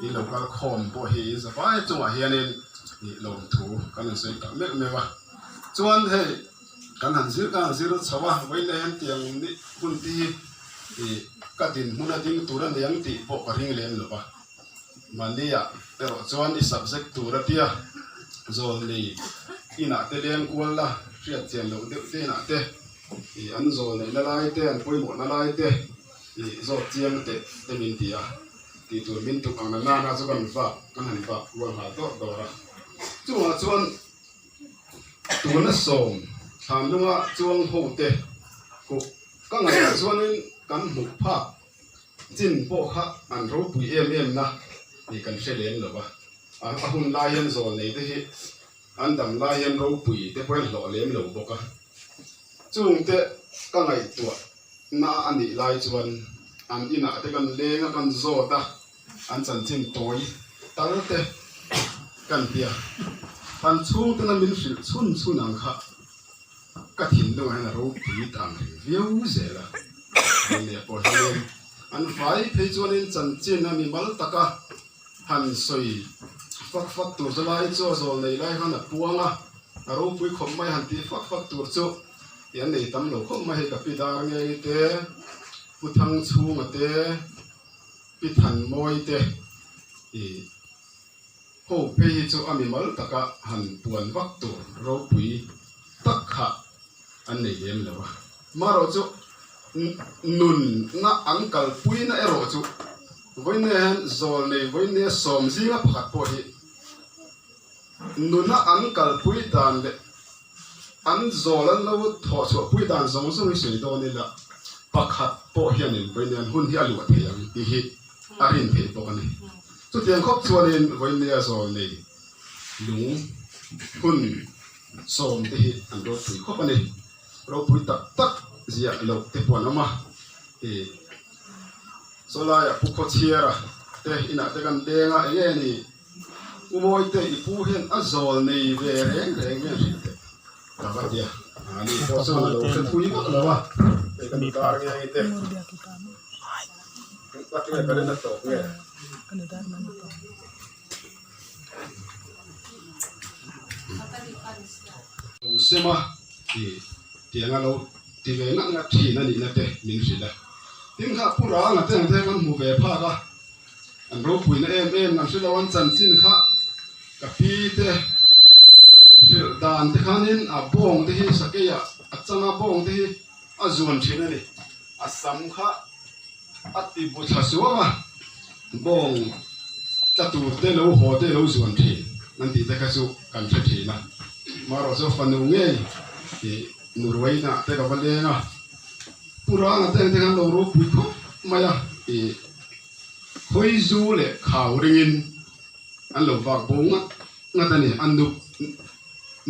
in lo kal khawm pawh hi in zavai chungah hianin ih lawmthu kan han sawi tak meuh meuh a chuan hei kan han zir kan han zir chho a vawiin hian tiang hun te hi. Ih, ka dinhmun a ding tur a niang tih pawh ka ring lem lo va. Mahnia erawh chuan i subject tur a tia, zawlnei inah te leng kual la, hriat chian loh deuh te inah te, ih, an zawlneihna lai te, an pawimawhna lai te, ih, zawt chiang teh te min ti a, tih tur min tuk ang na nana chu kan vak, kan han vak kual nghal dawrh dawrh a. Chungah chuan tuna sawm thlanlunga chuang ho te kawh Ka ngaihah chuanin kan hmuh phak chin pawh kha an ropui em em na tih kan hre lem lo va, a hun lai hian zawl nei te hi an dam lai hian ropui te pawh hian hlawh lem lo bawk a, chungte ka ngaihtuah na a nih lai chuan an inah te kan leng a kan zawt a, an chanchin tawi tal te kan tia, an chhungtena min hrilh chhun chhun ang kha. Ka thinlungah hian a ropui ta ang reng viau zel a, Rileh pawh hian an vai phei chuanin chanchin a mimal taka han sawi fak fak tur chu lai chu a zawl nei lai khan a puang a, a ropui khawp mai han tih fak fak tur chu an nei tam lo khawp mai hei ka pi dar ngei te, Pu Thangchhunga te, Pi Thanmawi te ih. Ho phei hi chu a mimal taka han puan vak tur ropui tak kha an nei lem lo a, marawh chu nunna an kalpuina erawh chu vawiin hian zawl nei vawiin sawm zinga pakhat pawh hi nuna an kalpui dan leh an zawl an lo thawh chhuahpui dan zawng zawng hi sawi dawn ila pakhat pawh hianin vawiin hian hun hi a luah thei ang tih hi a rin theih bawk a ni. Chutiang khawp chuanin vawinia zawl nei lung Hun sawm te hi an ropui khawp a ni. Ropui tak tak ziah loh te pawh an awm a, ih saw laiah Pu Khawchhiara te inah te kan leng a, eng nge ni U Mawite i pu hian a zawl nei ve reng reng nge hrilh teh ka va ti a, ani pawh chuan a lo hre thui vak lo a, hei ka nutar nge nge te nge ka rin a tawp nge. Lo sem a ti tiang a lo ti ve ngat ngat thin a nihna te min hrilh a. Tin kha Pu Ranga te ang te kan hmu ve phak a, an ropuina em em kan hre lo an chanchin kha ka pi te pawhin a min hrilh dan te khanin a bawng te hi sakei ah a chang a bawng te hi a zuan thin a ni. A sam kha A ti bu thla suau a, bawng tla tur te lo haw te lo zuan thin an tih te kha chu kan hre thin a. Marawh chu fanu ngei tih nu ruaina te ka va leng a, Pu Ranga te ang te khan lo ropui khawp mai a tih khawi zu leh khau ringin an lo vak bo ngat ngat a ni. A nu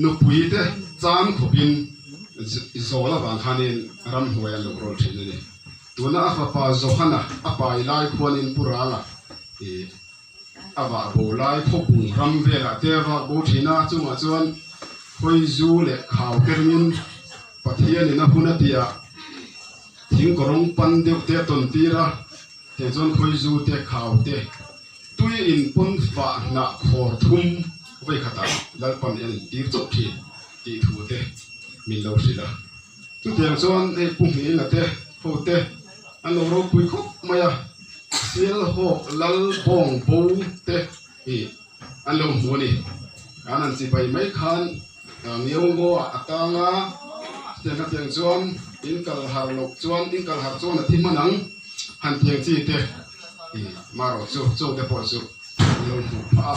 nupui te chan khawpin zawl avang khanin ramhnuai an lo rawl thin a ni. Tuna a fapa Johana a pai lai khuanin Pu Ranga ih a vah bo lai khawpung ram velah te a vak bo thin a, chungah chuan khawi zu leh khau te ringin Pathianin a hun a tihah thing kawrawng pan deuh te a tawn tir a, tiang chuan khawi zu te khau te tui in pawn fah hnah khawr thum vawi khatah Lalpan en tir chauh thin tih thu te min lo hrilh a. Chutiang chuan hei Pu Hming-a te ho te an lo ropui khawp mai a, Sialhawk Lal Bawng Bo te hi an lo hmu a ni. An han chibai mai khan Ngeu Ngaw-ah a tang a, chutiang khatiang chuan in kal har loh chuan in kal har chuan a thi hman ang han tiang chi te hi marawh chu chung te pawh chu an lo hmuh phah a.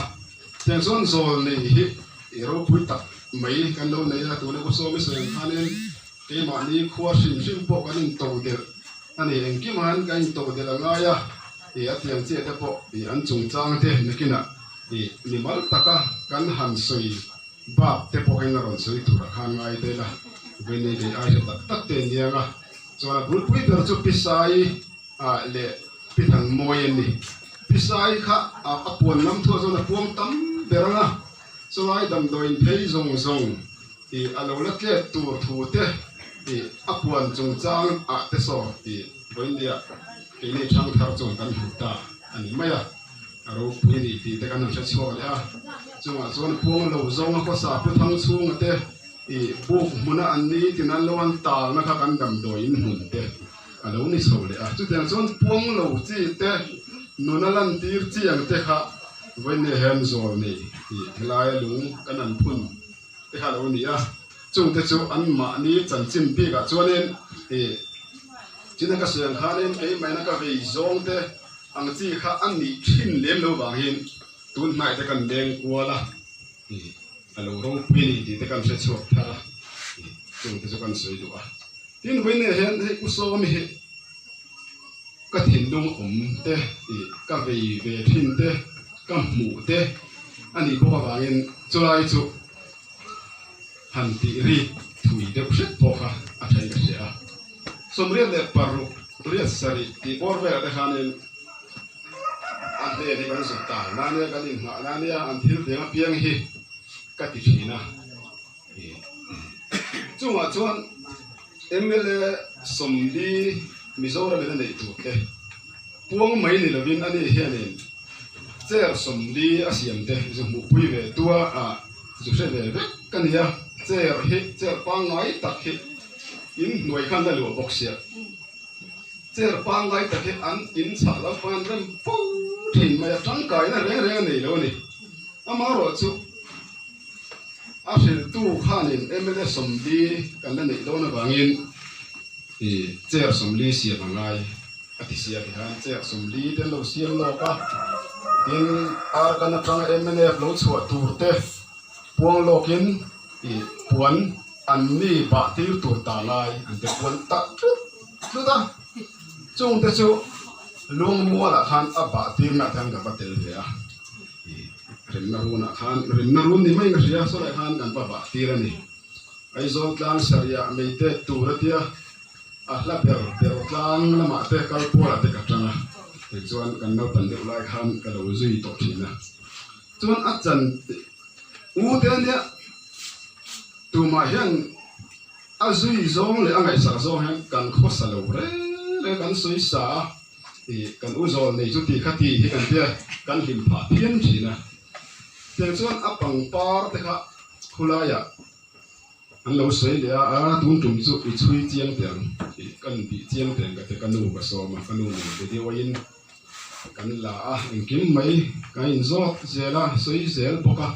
Tiang chuan zawl nei hi i ropui tak mai kan lo nei a, tuna ku sawm i sawi ang khanin keimahni khua hrim hrim pawh kan into delh a ni, engkim han kan into delh a ngai a, ih a tiang chiah te pawh ih an chungchang te nakinah ih mimal taka kan han sawi bak te pawh hian a rawn sawi turah khan ngai tel a, vei nei ai hre tak tak te aniang a, chuan a bulpui ber chu Pisai Ah leh Pi Thangmawi an ni. Pi Sai kha a puan lam thuah chuan a puang tam ber ang a, chulai damdawiin phei zawng zawng tih a lo la tlet tur thu te tih a puan chungchang ah te saw tih vawiindia keini thangthar chuan kan hmu ta a ni mai a, a ropui a ni tih te kan han hre chhuak leh a, chungah chuan puang lo zawng a khawsa Pu Thangchhunga te I buk hmuna an ni tin an lo an talna kha kan damdawiin hmun te a lo ni chho leh a. Chutiang chuan puang lo chi te, nuna lantir chi ang te kha vawiin hian zawl nei tih helaia lung kan an phun te kha a lo ni a. Chungte chu anmahni chanchin bikah chuanin i china ka sawi ang khanin keimahina ka vei zawng te ang chi kha a nih thin lem lo vangin tun hnai te kan leng kual a. A lo ropui a ni tih te kan hre chhuak thar a, chung te chu kan sawi duh a. Tin, vawiin hian hei U Sawmi hi ka thinlung awm te ih ka vei ve thin te, ka hmuh te a nih bawk avangin chulai chu han tih rik thui deuh hret pawh kha a thain ka hria a. 86 riat sarih tih bawr velah te khanin A hnen hi kan zuk ta na nia, kan inghah na nia, an thil teng apiang hi ka ti thin a. Chungah chuan mla sawmli Mizoram in a neih tur te puang mai ni lovin ani hianin chair 40 a siam te zu hmuhpui ve tua ah zu hre ve vek ka ni a, chair hi chair pangngai tak hi in hnuai khan la luah bawk sia. Chair pangngai tak hi an in chhah lo pawn an rem fo thin mai a, tangkaina reng reng a nei lo a ni. Amaherawhchu a hrilhtu khanin mla 40 kan la neih dawn avangin ih chair 40 siam a ngai a ti sia ti khan chair 40 te an lo siam lawk a, tin Arkan atanga mnf lo chhuah tur te puang lawkin ih puan An ni bah tir tur ta lai an te puan tak tlut tlut a, chung te chu lungmualah khan a bah tirna ah te khan ka va tel ve a, ih Remna runah khan remna run ni mai ka hria sawlai khan kan va bah tir a ni. Aizawl tlang sarihah meitet tur a tia a hla ber ber tlang lamah te kal pualah te ka tang a, tichuan kan naupan deuh lai khan ka lo zui tawh thin a. Chuan a chan u te nia tumah hian a zui zawng leh a ngaihsak zawng hian kan khawsa lo reng reng kan sawi sa a, ih kan u zawl nei chu ti kha ti hi kan tia kan hlim phah phian thin a. Tiang chuan a pangpar te kha khulaiah an lo sawi leh a, a tun tum chu i chhui chiang teh ang ih kan bih chiang teh ang ka ti ka nu ka sawm a, ka nu nen video in kan la a, engkim mai kan inzawt zel a, sawi zel bawk a.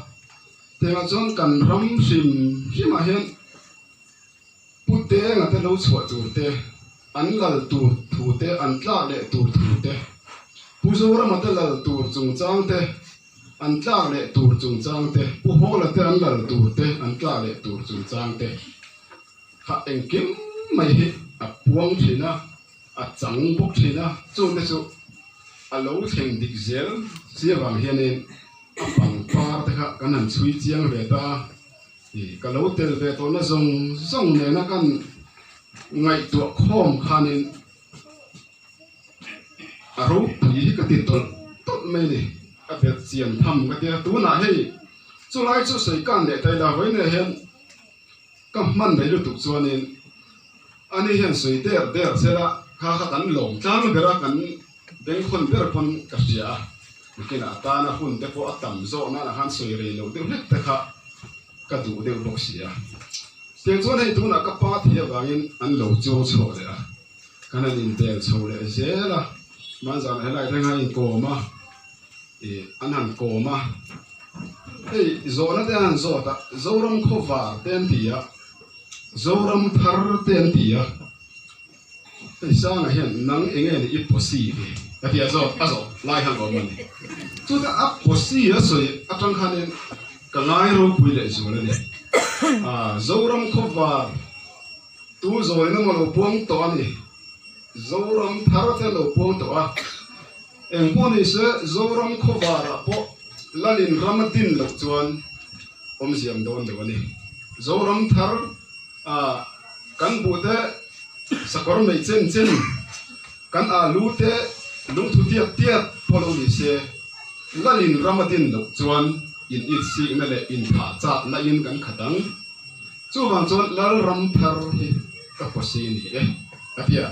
Tiangah chuan kan ram hrim hrimah hian Pu Tenga te lo chhuah tur te, an lal tur thu te, an tlak leh tur thu te, Pu Zorama te lal tur chungchang te, an tlak leh tur chungchang te, Pu Hawla te an lal tur te, an tlak leh tur chungchang te kha engkim mai hi a puang thin a, a chang bawk thin a, chungte chu a lo thleng dik zel si avang hianin a pangpar te kha kan han chhui chiang ve ta a. Ih ka lo tel ve tawhna zawng zawng nena kan ngaihtuah khawm khanin a ropui hi ka ti tawlh tawlh mai a ni. Ka belh chian tham ka tia tunah hei chulai chu sawi kan leh ta ila vawiinah hian ka hman mai lutuk chuanin ani hian sawi der der sela kha kha kan lawm tlang ber a kan bengkhawn ber pawn ka hria a nakinah atana hun te pawh a tam zawk nana khan sawi rei loh deuh hlek te kha. Ka duh deuh bawk si a. Tiang chuan hei tunah ka pa thei avangin an lo chuang chhuak leh a, kan han inbel chho leh zel a, hmanzanah helai thleng a inkawm a, ih an han kawm a, hei zawhna te an han zawt a, Zoram khawvar te an ti a, Zoram thar te an ti a, hei Sanga hian nang eng nge ni i posi ve a ti a zawt a zawh lai khan ka awm a ni. Chutah a posi a sawi atang khanin ka ngai ropui leh zual a ni. Aa Zoram khawvar tu zawin emaw lo puang tawh a ni. Zoram thar te an lo puang tawh a. Engpawh ni se Zoram khawvarah pawh Lalin ram a din loh chuan awmziam dawn lo a ni. Zoram thar. A kan buh te sakawr mai chen chen kan alu te lungthu tiat tiat pawh lo ni se lalin ram a din loh chuan in it sikna leh in thah chak na in kan khat ang. Chuvang chuan lal ram thar hi ka pawsi ni e ka ti a,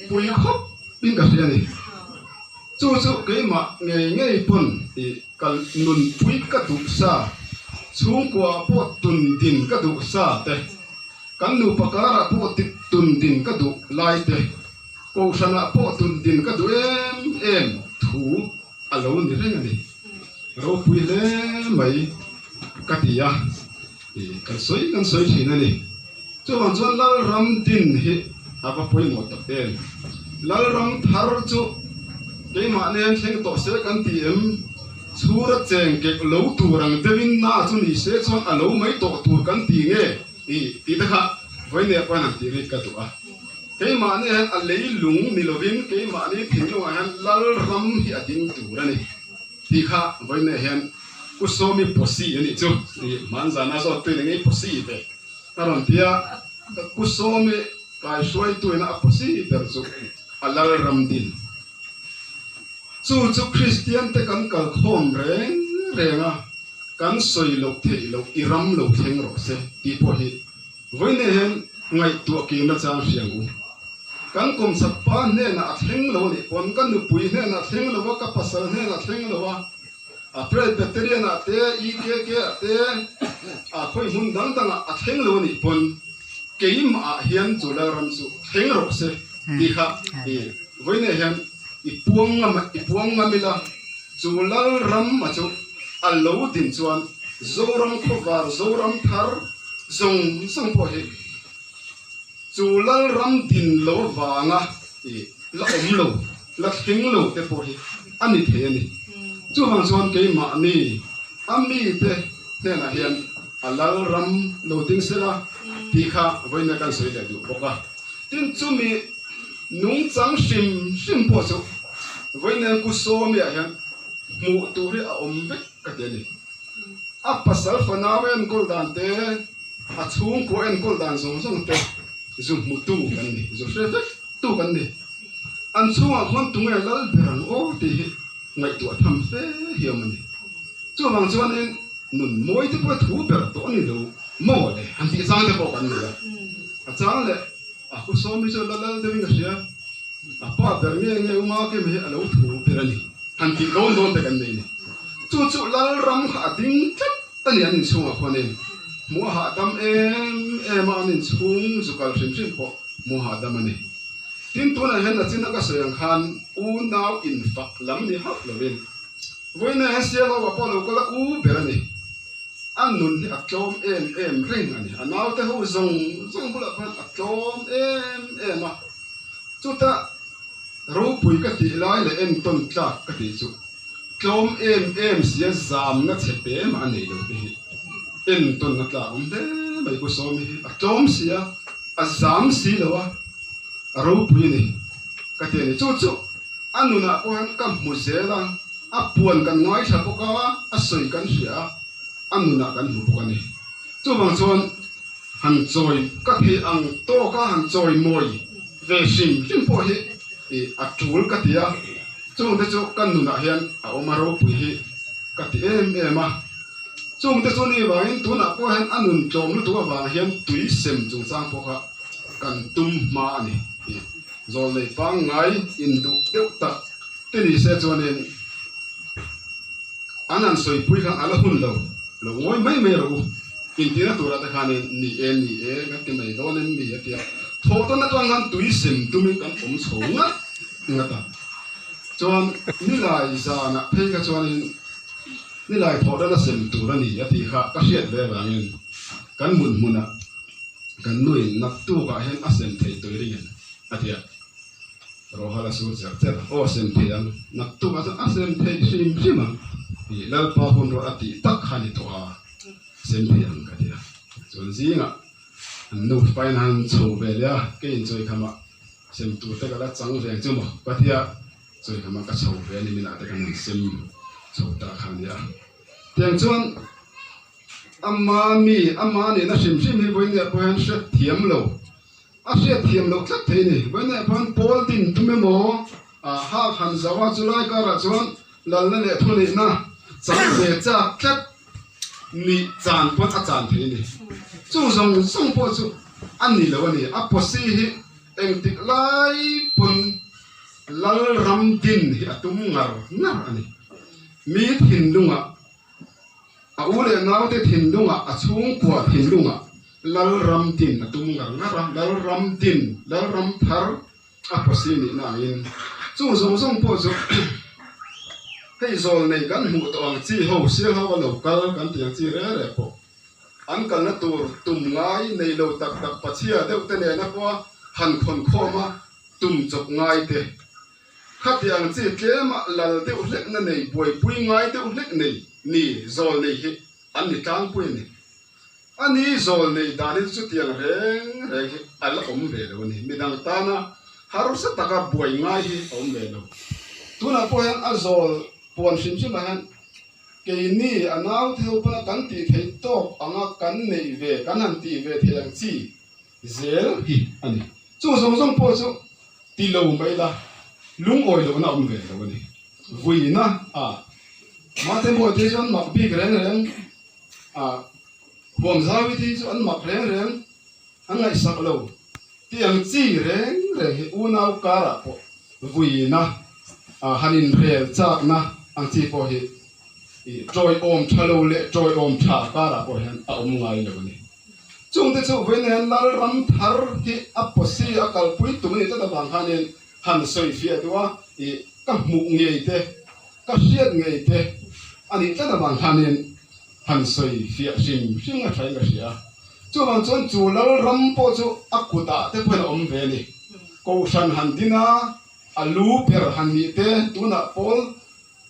pui khawp in ka hria ni. Chu chu keimah ngei ngei pawn i Ka nunpui ka duh sa, chhungkua pawh tun din ka duh sa te, kan nupa karah pawh tun din ka duh lai te, kohhranah pawh tun din ka duh em em thu a lo ni reng a ni. Ropui hle mai ka ti a, kan sawi kan sawi thin a ni. Chuvang chuan Lalram din hi a va pawimawh tak em? Lalram thar chu keimah nen thleng tawh se kan ti em? Chhura cheng kek lo tur ang deuhin na chu ni se chuan a lo mai tawh tur kan ti nge? Ih tih te kha vawinia pawn han tih rit ka duh a. Keimahni hian a leilung ni lovin keimahni thinlungah hian Lalram hi a ding tur a ni. Tih kha vawinia hian Pu Sawmi Posi a nih chu ih hmanzana zawt tuin eng nge Posi ve? A rawn ti a, Pu Sawmi kaihruaituina a pawsi ber chu a lal ram din. Chu chu Kristiante kan kalkhawm reng reng a, kan sawi loh theih loh i ram lo thleng rawh se tih pawh hi vawiin hian ngaihtuah kirna chang hriang u. Kan kawmchhak pa hnenah a thleng lo a nih pawn, ka nupui hnenah a thleng lo a, ka pasal hnenah a thleng lo a, A Presbyterian ah te, EKK ah te, a khawi hmun dang dang ah a thleng lo a nih pawn keimah ah hian chu Lalram chu thleng rawh se tih kha i vawiinah hian i puang ngam i puang ngam ila chu Lalram a chu a lo din chuan Zoram khawvar Zoram thar zawng zawng pawh hi chu Lalram din lo avanga i la awm lo, la thleng lo te pawh hi a ni thei a ni. Chuvang chuan keimahni a mite hnenah hian a Lalram lo ding sela tih kha vawiina kan sawi leh duh bawk a. Tin, chumi nungchang hrim hrim pawh chu vawiina Kusawmiah hian. Hmuh tur hi a awm vek ka ti a ni. A pasal fanau enkawl dan te, a chhungkua enkawl dan zawng zawng te zu hmutu kan ni, zu hre vek tu kan ni. An chhungah khuan tunge lal ber ang aw tih hi ngaihtuah tham fe hi awm a ni. Chuvang chuanin nun mawi te pawh thu ber tawh a ni lo maw le han tih chang te pawh kan nei a. A chang leh a hu sawm hi chu la lal deuhin ka hria, a pa ber nge nge uma kem hi a lo thu ber a ni han tih dawn dawn te kan nei ni. Chu chu Lalram kha a ding tlat a ni an inchhungah khuanin hmuh a hahdam em em a, an inchhung zu kal hrim hrim pawh hmuh a hahdam a ni. Tin tunah hian nachina ka sawi ang khan unau infak lam ni hauh lovin Vawiina hian Sialhauha pawh lo kal a u ber a ni. A nun hi a tlawm em em reng a ni. A naute ho zawng zawng bulah khan a tlawm em em a. Chutah ropui ka tih lai leh entawn tlak ka tih chu tlawm em em sia zamna chhe te mah a nei lo te hi entawnna tlak awm hle mai Pu Sawmi hi a tlawm sia a zam si lo a, a ropui a ni ka ti a ni. Chu chu A nunah pawh hian ka hmu zel a, a puan kan ngaithla bawk a, a sawi kan hria a, a nunah kan hmu bawk a ni. Chuvang chuan han chawi ka theih ang tawka han chawi mawi ve hrim hrim pawh hi a tul ka ti a, chungte chu ka nunah hian a awm a ropui hi ka ti em em a. Chungte chu ni vangin tunah pawh hian a nun tlawm lutuk avang hian tui sem chungchang pawh kha kan tum hma a ni. Zawlnei pangngai induh deuh tak te ni se chuanin an han sawipui khan a la hun lo, lo ngawi mai mai rawh u intina turah te khanin ni e ni e kan ti mai dawn em mi a ti a, thawh tawn atang khan tui sem tumin kan awm chho ngat ngat a, chuan nilai zanah phei kha chuanin nilai thawh dana sem tur a ni a tih kha ka hriat ve avangin kan mut hmunah. Kan nuin naktukah hian a sem thei tui ringin a ti a, Rohala sur cher cher a, Aw sem thei ang, naktukah chuan a sem thei hrim hrim ang tih Lalpa hun ruah a tih tak kha ni tawh a, sem thei ang ka ti a. Chuan zingah an nu pain han chho ve leh a, kei in chawikhama sem tur te ka la chang ve ang chu maw ka ti a, chawikhama ka chho ve a ni minah te kan han sem chho ta kha a ni a. Tiang chuan. Ama mi, ama nihna hrim hrim hi vawiinah pawh hian hriat thiam lo, a hriat thiam loh tlat thei a ni. Vawiinah pawh hian pawl din tum emaw, a hak han zauh a, chulai karah chuan lalna leh thuneihna chang ve chak tlat nih chan pawn a chan thei a ni. Chu zawng zawng pawh chu a ni lo a ni. A pawsi hi engtik lai pawn Lalram din hi a tum ngar ngar a ni. Mi thinlungah. A u leh naute thinlungah, a chhungkua thinlungah Lalram din a tum ngar ngar a, Lalram din, Lalram thar a pawsi nihna angin chung zawng zawng pawh chu hei zawl nei kan hmuh tawh ang chi ho sial ho a lo kal kan tih ang chi reng reng pawh an kalna tur tum ngai nei lo tak tak pachhia deuh te nena pawha han khawn khawm a tum chawp ngai te Khatiang chi tlema lal deuh hlekna nei, buaipui ngai deuh hlek nei ni zawl nei hi an ni tlangpui a ni. A ni zawl nei danin chutiang reng reng hi a la awm ve lo a ni. Midang tana harsa taka buai ngai hi a awm ve lo. Tunah pawh hian a zawl puan hrim hrimah hian keini a naute ho pawna kan tih theih tawk anga kan neih ve, kan han tih ve theih ang chi zel hi a ni. Chu zawng zawng pawh chu ti lo mai la, lungawi lohna awm ve lo a ni. Vuina a Mate mawi te chu an mak bik reng reng a, Huamzawi te hi chu an mak reng reng, an ngaihsak lo tih ang chi reng reng hi unau karah pawh vuina a han inrel chakna ang chi pawh hi tawiawm tha lo leh tawiawm tha karah pawh hian a awm ngai lo a ni. Chungte chu vawiin hian Lalram thar hi a pawsi a kalpui tum a nih tlat avang khanin han sawi fiah duh a, ih ka hmuh ngei te, ka hriat ngei te a nih tlat avang khanin han sawi fiah hrim hrim a thain ka hria a. Chuvang chuan chu Lalram pawh chu a kutah te pawhin a awm ve a ni. Kohhran han din a, a lu ber han nih te, tunah pawl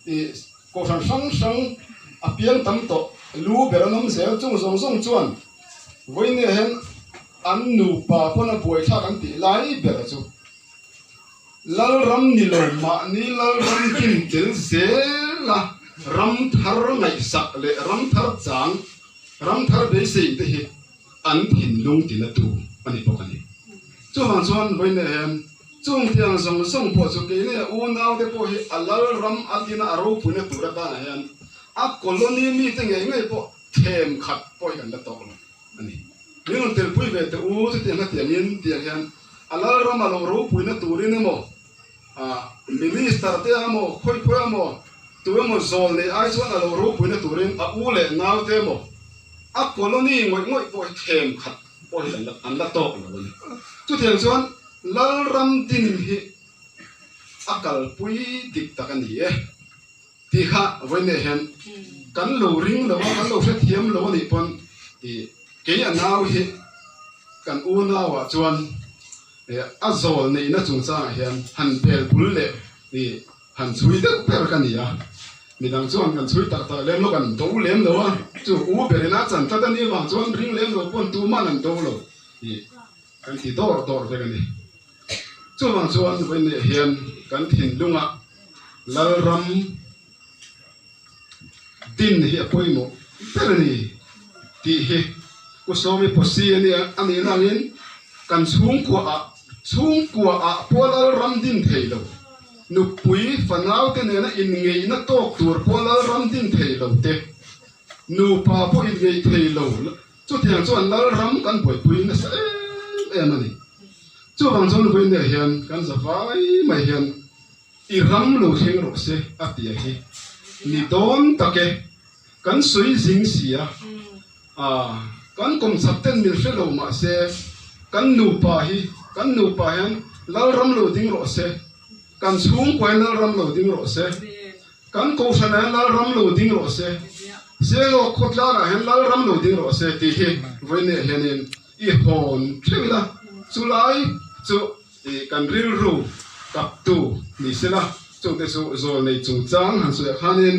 Ih, kohhran hrang hrang a piang tam tawh, lu ber an awm zel, chung zawng zawng chuan vawinia hian an nupa pawn a buaithlak an tih lai ber chu Lalram ni lo mahni Lalram kin tel zel a. ram thar ngaihsak leh ram thar chang, ram thar beisei te hi an thinlung tina tu a ni bawk a ni. Chuvang chuan vawiin hian chung tiang zawng zawng pawh chu keini a unaute pawh hi a lal ram a tina a ropuina tur atangah hian a colony mite ngei ngei pawh thlem khat pawh hi kan la tawk lo a ni. Min rawn telpui ve teh u chutiang hetiangin tiang hian a lal ram a lo ropuina turin emaw Minister te emaw khawi khawi emaw tu emaw zawl nei ai chuan a lo ropuina turin a u leh nau te emaw a colony ngawih ngawih pawh hi thlem khat pawh hi an la tawk lo a ni. Chutiang chuan Lalram din hi a kalpui dik tak a ni e tih kha vawiin hian kan lo ring lo a, kan lo hrethiam lo a nih pawn kei a nau hi kan unauah chuan A zawl neihna chungchangah hian han bel bul leh ih han chhui deuh ber ka ni a, midang chuan kan chhui tak tak lem lo, kan do lem lo a, chu u berin a chan tlat a nih avang chuan ring lem lo pawn tuman an do lo ih kan ti dawr dawr vek a ni. Chuvang chuan vawiinah hian kan thinlungah Lalram din hi a pawimawh ber a ni tih hi Pu Sawmi Posi a nia a nih nangin kan chhungkua ah chhungkua ah pawh lal ram din thei lo, nupui fanau te nena inngeihna tawk tur pawh lal ram din thei lo te, nupa pawh inngeih thei lo chutiang chuan lal ram kan buaipui nasa em em a ni. Chuvang chuan vawiinah hian kan za vai mai hian I ram lo thleng rawh se a ti a hi ni dawn tak e, kan sawi zing si a, ah kan kawmchhak ten min hre lo mah se kan nupa hi kan nupa hian lal ram lo ding rawh se, kan chhungkua hian lal ram lo ding rawh se, kan kohhran ah hian lal ram lo ding rawh se, Sialawk khawtlang ah hian lal ram lo ding rawh se tih hi vawiinah hianin i hawn theuh ila chulai chu I kan rilru kaptu ni sela, chungte chu zawlnei chungchang han sawi ah khanin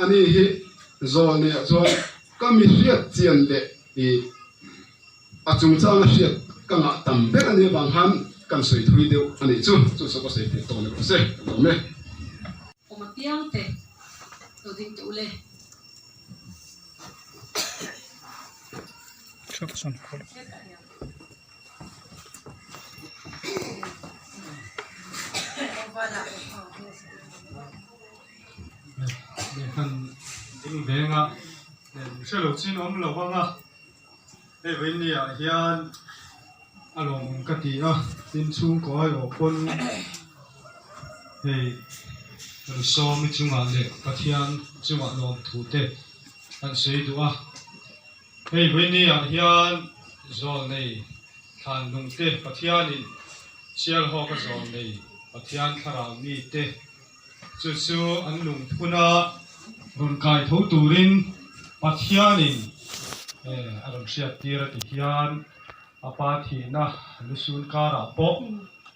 ani hi zawlnei ah chuan ka mi hriat chian leh i a chungchang a hriat ka ngah tam ber a nih avang khan kan sawi thui deuh a nih chu, chu saw ka sawi theih tawh ni rawh se ka lawm e. Awm apiang te lo ding teh u le. Lehkhan ding venga hre lo chin awm lo anga hei vawiin ah hian a lawmawm ka ti a tin chhungkaw aiawh pawn hei kan sawmi chungah leh Pathian chungah lawmthu te an sawi duh a. Hei vawiin ah hian zawlnei thlan lungte Pathianin Sialhawka zawlnei Pathian thlarau mite chu chu an lungphun a rawn kai tho turin Pathianin a rawn hriat tir a ti hian a pa thihna lusun karah pawh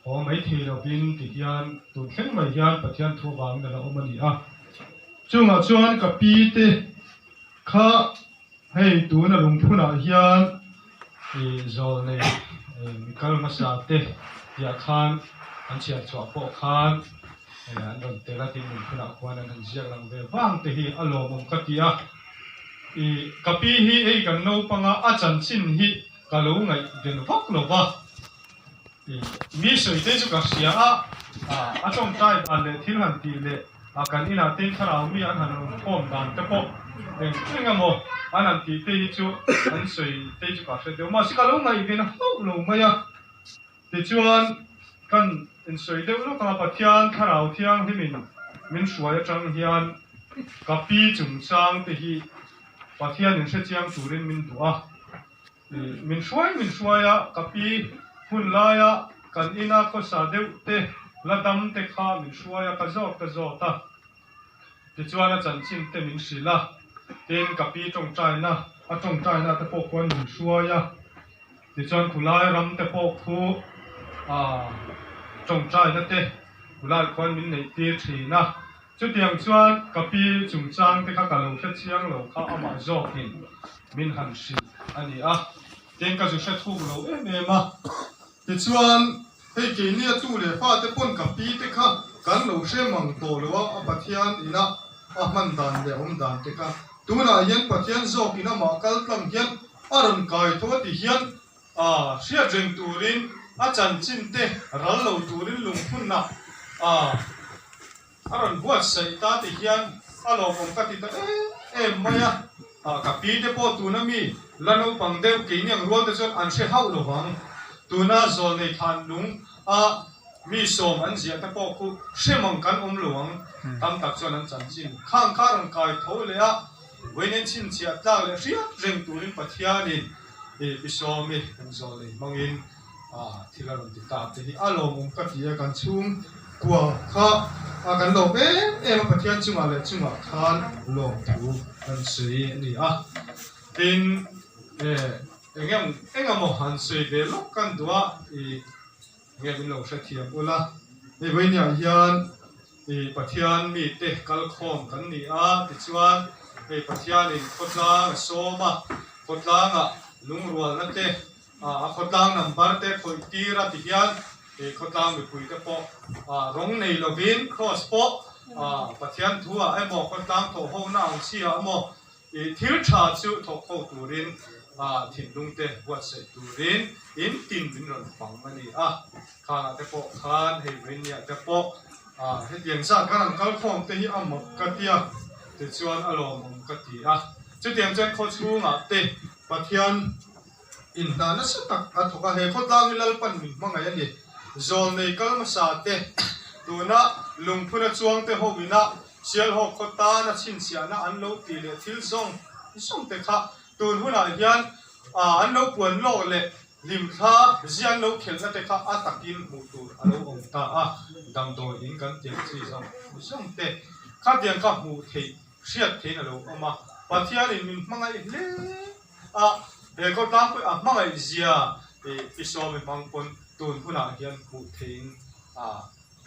haw mai thei lovin ti hian tun thleng mai hian Pathian thu avangin a la awm a ni a. Chungah chuan ka pi te Kha hei tuna lungphunah hian ih zawlnei mikal hmasa te piah khan an chhiar chhuah pawh khan an rawn tel a tin lungphunah khuan an han ziak lang ve vang te hi a lawmawm ka ti a. Ih ka pi hi hei kan naupanga a chanchin hi ka lo ngaihven vak lo va. Ih mi sawi te chu ka hria a, a tawngtai dan leh thil han tih leh kan inah te thlarau mi an han rawn khawm dan te pawh eng eng emaw an han tih te hi chu an sawi te chu ka hre deuh mahse ka lo ngaihven hauh lo mai a. Tichuan kan insawi deuh lawk a, Pathian thlarau thianghlimin min hruai atang hian ka pi chungchang te hi Pathian inhrechiang turin min duh a. Min hruai min hruai a, ka pi hun laia kan ina khawsa deuh te la dam te kha min hruai a, ka zawt ka zawt a. Tichuan a chanchin te min hrilh a, tin ka pi tawngtaina a tawngtaina te pawh khuan min hruai a, tichuan khulai ram te pawh khu ah tawngtaina te khulai khuan min neih tir thin a. Chutiang chuan ka pi chungchang te kha ka lo hre chiang lo kha amah zawkin min han hrilh a ni a, tin ka zu hre thuk lo em em a. Tichuan, hei keini a tu leh fate pawn ka pi te kha kan lo hre mang tawh lo a, a Pathian ina A hman dan leh awm dan te kha tunah hian Pathian zawkin amah kal tlang hian a rawn kai tho a ti hian a hriat reng turin a chanchin te ral lo turin lungphunna a a rawn buatsaih ta ti hian a lawmawm ka ti ta em em mai a. Ka pi te pawh tuna mi la naupang deuh keini ang rual te chuan an hre hauh lo vang. Tuna zawlnei thlan lung a mi sawm an ziah te pawh khu hre mang kan awm lo ang. Tam tak chuan an chanchin khang kha rawn kai tho leh a, vawiin chhinchhiah tlak leh hriat reng turin Pathianin i sawm i kan zawlnei hmangin thil a rawn ti ta te hi a lawmawm ka ti a, kan chhungkua kha kan lawm em em a, Pathian chungah leh chungah khan lawmthu kan sawi a ni a, tin eng eng emaw han sawi ve lawk kan duh a, ih nge min lo hrethiam ula, hei vawiiniah hian ih Pathian mite kalkhawm kan ni a, tichuan hei Pathianin khawtlang a sawm a, khawtlangah lungrualna te A khawtlang number te khawih tir a ti hian he khawtlang mipui te pawh rawng nei lovin cross pawh Pathian thu ah emaw khawtlang thawh ho na ang chi ah emaw thil tha chu thawk ho turin thinlung te buatsaih turin in tin min rawn fang a ni a. Khangah te pawh khan hei Vainia te pawh hetiang zat kan han kal khawm te hi a mak ka tia tichuan a lawmawm ka ti a. Chutiang chuan khawchhungah te Pathian Inhna nasa tak a thawk a, he khawtlang hi Lalpan min hmangaih a ni. Zawlnei kal hmasa te, tuna lungphuna chuang te ho ina Sialhawk khaw tana chhinchhiahna an lo tih leh thil zawng zawng te kha tun hunah hian an lo puan lawk leh hlimthla zia an lo khelhna te kha a takin hmuh tur a lo awm ta a, damdawi in kan tiang chi zawng zawng te khatiang kha hmuh theih hriat theihin a lo awm a, Pathianin min hmangaih hle a, he khawtlangpui a hmangaih zia i sawmi hmang pawn tun hunah hian hmuh theihin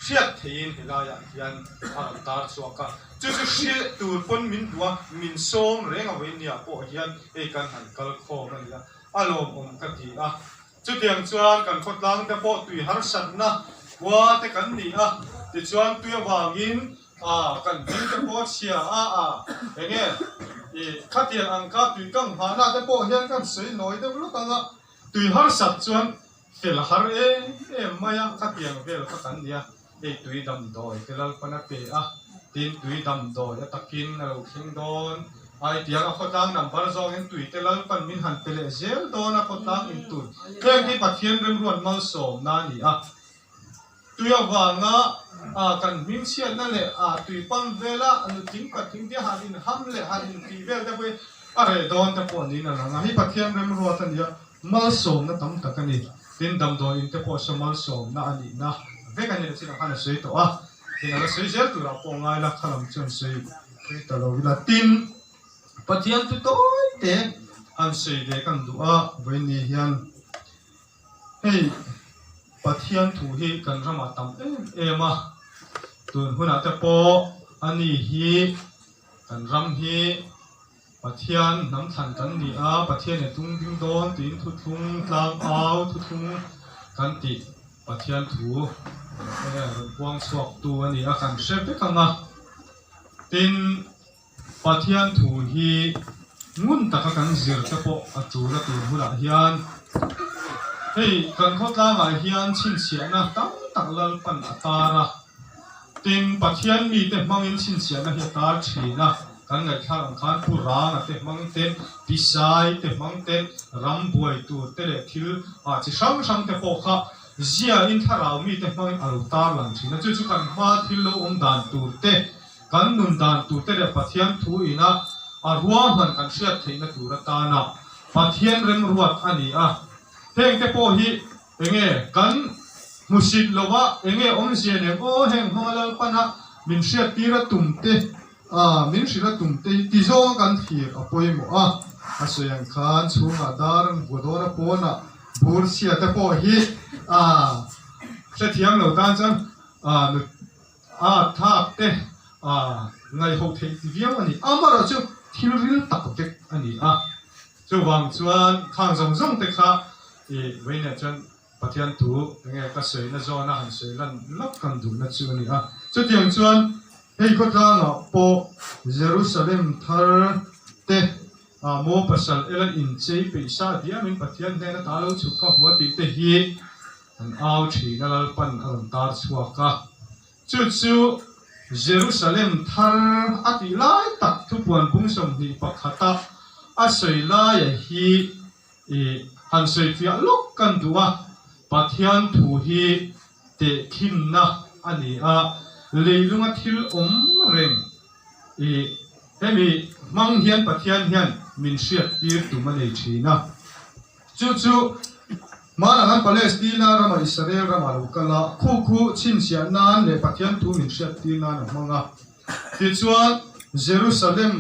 hriat theihin helaiah hian a rawn tar chhuak a, chu chu hrilh tur pawn min duh a, min sawm reng a vawinia pawh hian hei kan han kal khawm a ni a, a lawmawm ka ti a. Chutiang chuan kan khawtlang te pawh tui harsatna khua te kan ni a, tichuan tui avangin kan hming te pawh a chhia a, a enge i khatiang ang kha tui kang nghahna te pawh hian kan sawi nawi deuh lawk ang a, tui harsat chuan fel har em em mai a, khatiang vel kha kan ni a, hei tui damdawi te Lalpan a pe a, tin tui damdawi a takin a lo thleng dawn. Ai tiang a khawtlang number zawngin tui te Lalpan min han pe leh zel dawn a khawtlang in tur heng hi Pathian remruat malsawmna a ni a. Tui avanga kan hmingchhiatna leh tui pump vela nutling patling te han inham leh han intih vel te pawh hi a reh dawn te pawh niin a lang a. Hei Pathian remruat a ni a, malsawmna tam tak a ni. Tin damdawi in te pawh saw malsawmna a nihna vek a ni a chinah khan a sawi tawh a. Tin a la sawi zel turah pawh ngai la kha lam chuan sawi Hrui ta lo ila tin Pathian chu tawi te han sawi ve kan duh a, vawiin hian hei Pathian thu hi kan ramah tam em em a, tun hunah te pawh ani hi kan ram hi Pathian hnam thlan kan ni a, Pathian in a tung ding dawn tiin thuthlung tlang au thuthlung kan tih Pathian thu rawn puang chhuak tu a ni a, kan hre vek ang a. Tin, Pathian thu hi ngun taka kan zir te pawh a tul a tur hunah hian hei kan khawtlangah hian chhinchhiahna tam tak Lalpan a tar a. Tin, Pathian mite hmangin chhinchhiahna hi a tar thin a, kan ngaihthlak ang khan Pu Ranga te hmang te, Pi Sai te hmang te, ram buai tur te leh thil chi hrang hrang te pawh kha Zia in thlarau mite hmangin a lo tarlang thin a, chu chu kan hma thil lo awm dan tur te, kan nun dan tur te leh Pathian thu ina a ruahman kan hriat theihna tur atana Pathian remruat a ni a. Heng te pawh hi enge kan hmusit lova enge awmzia nen aw heng hmanga Lalpana min hriat tir a tum te, min hrilh a tum te hi ti zawnga kan thlir a pawimawh a. A sawi ang khan chhungah dar an vua dawn a pawnah bur chhia te pawh hi hrethiam lo tan chuan a thak te ngaihho theih ti viau a ni. Amaherawhchu thil ril tak vek a ni a, chuvang chuan khang zawng zawng te kha i vawiinah chuan Pathian thu enge ka sawina zawna han sawi lan lawk kan duhna chu a ni a. Chutiang chuan. Hei khawtlangah pawh Jerusalem thar te maw pasal ela inchei peih sa diamin Pathian hnena ta lo chhuk ka hmu a tih te hi an au thin a, Lalpan a rawn tar chhuak a. Chu chu Jerusalem thar a tih lai tak thupuan bung 21 a a sawi laia hi i han sawi fiah lawk kan duh a, Pathian thu hi tehkhinna a ni a, leilunga thil awm reng i hemi hmang hian Pathian hian min hriattir tum a nei thin a. Chu chu hmanah khan Palestina rama Israel rama lo kal a, khu khu chhinchhiah nan leh Pathian thu min hriattir nan a hmang a. Tichuan Jerusalem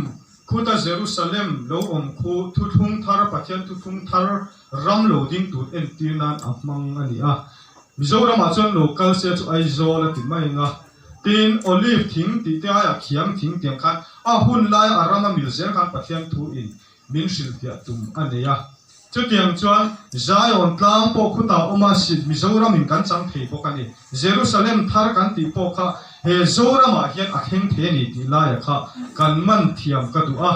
khuta Jerusalem lo awm khu thuthlung thar Pathian thuthlung thar ram lo ding tur entir nan a hmang a ni a. Mizoramah chuan lo kal se chu Aizawl a ti mai ang a. Tin, Olive thing tih te aiah khiang thing tiang khan a hun laia a rama mil zel khan Pathian thu in min hrilhfiah tum a nei a. Chutiang chuan Zion tlang pawh khutah awm a, Mizoram in kan chang thei bawk a ni. Jerusalem thar kan tih pawh kha he Zoramah hian a thleng thei a ni tih laia kha kan man thiam ka duh a.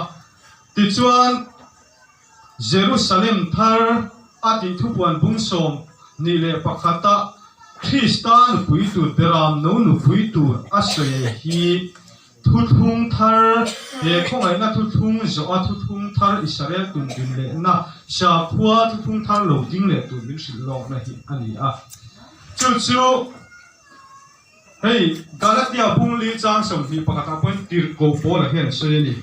Tichuan Jerusalem thar a tih thupuan bung 21 a Krista nupui tur Beram no nupui tur a sawi hi Thuthlung thar, He khawngaihna thuthlung zawha thuthlung thar Israel tum din lehna sakhua thuthlung thar lo ding leh tur min hrilh lawkna hi a ni a. Chu chu hei Galatia bung li chang 21 ah pawhin tirhkoh Paula hian a sawi a ni.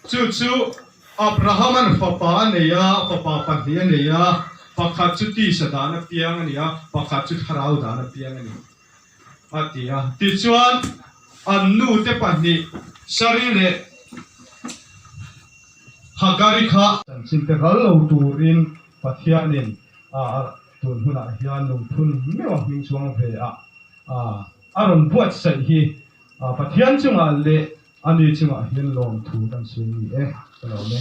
Chu chu Abraham-a'n fapa a nei a, fapa pahnih a nei a, pakhat chu tisa dan a piang a ni a, pakhat chu thlarau dan a piang a ni. A ti a. Tichuan, an nute pahnih, Sari leh Hagari kha. Chanchin te ral lo turin Pathianin tun hunah hian lungphun meuh a hming chuang ve a, a rawn buatsaih hi Pathian chungah leh ani chungah hian lawmthu kan sawi ni e, ka lo awm e.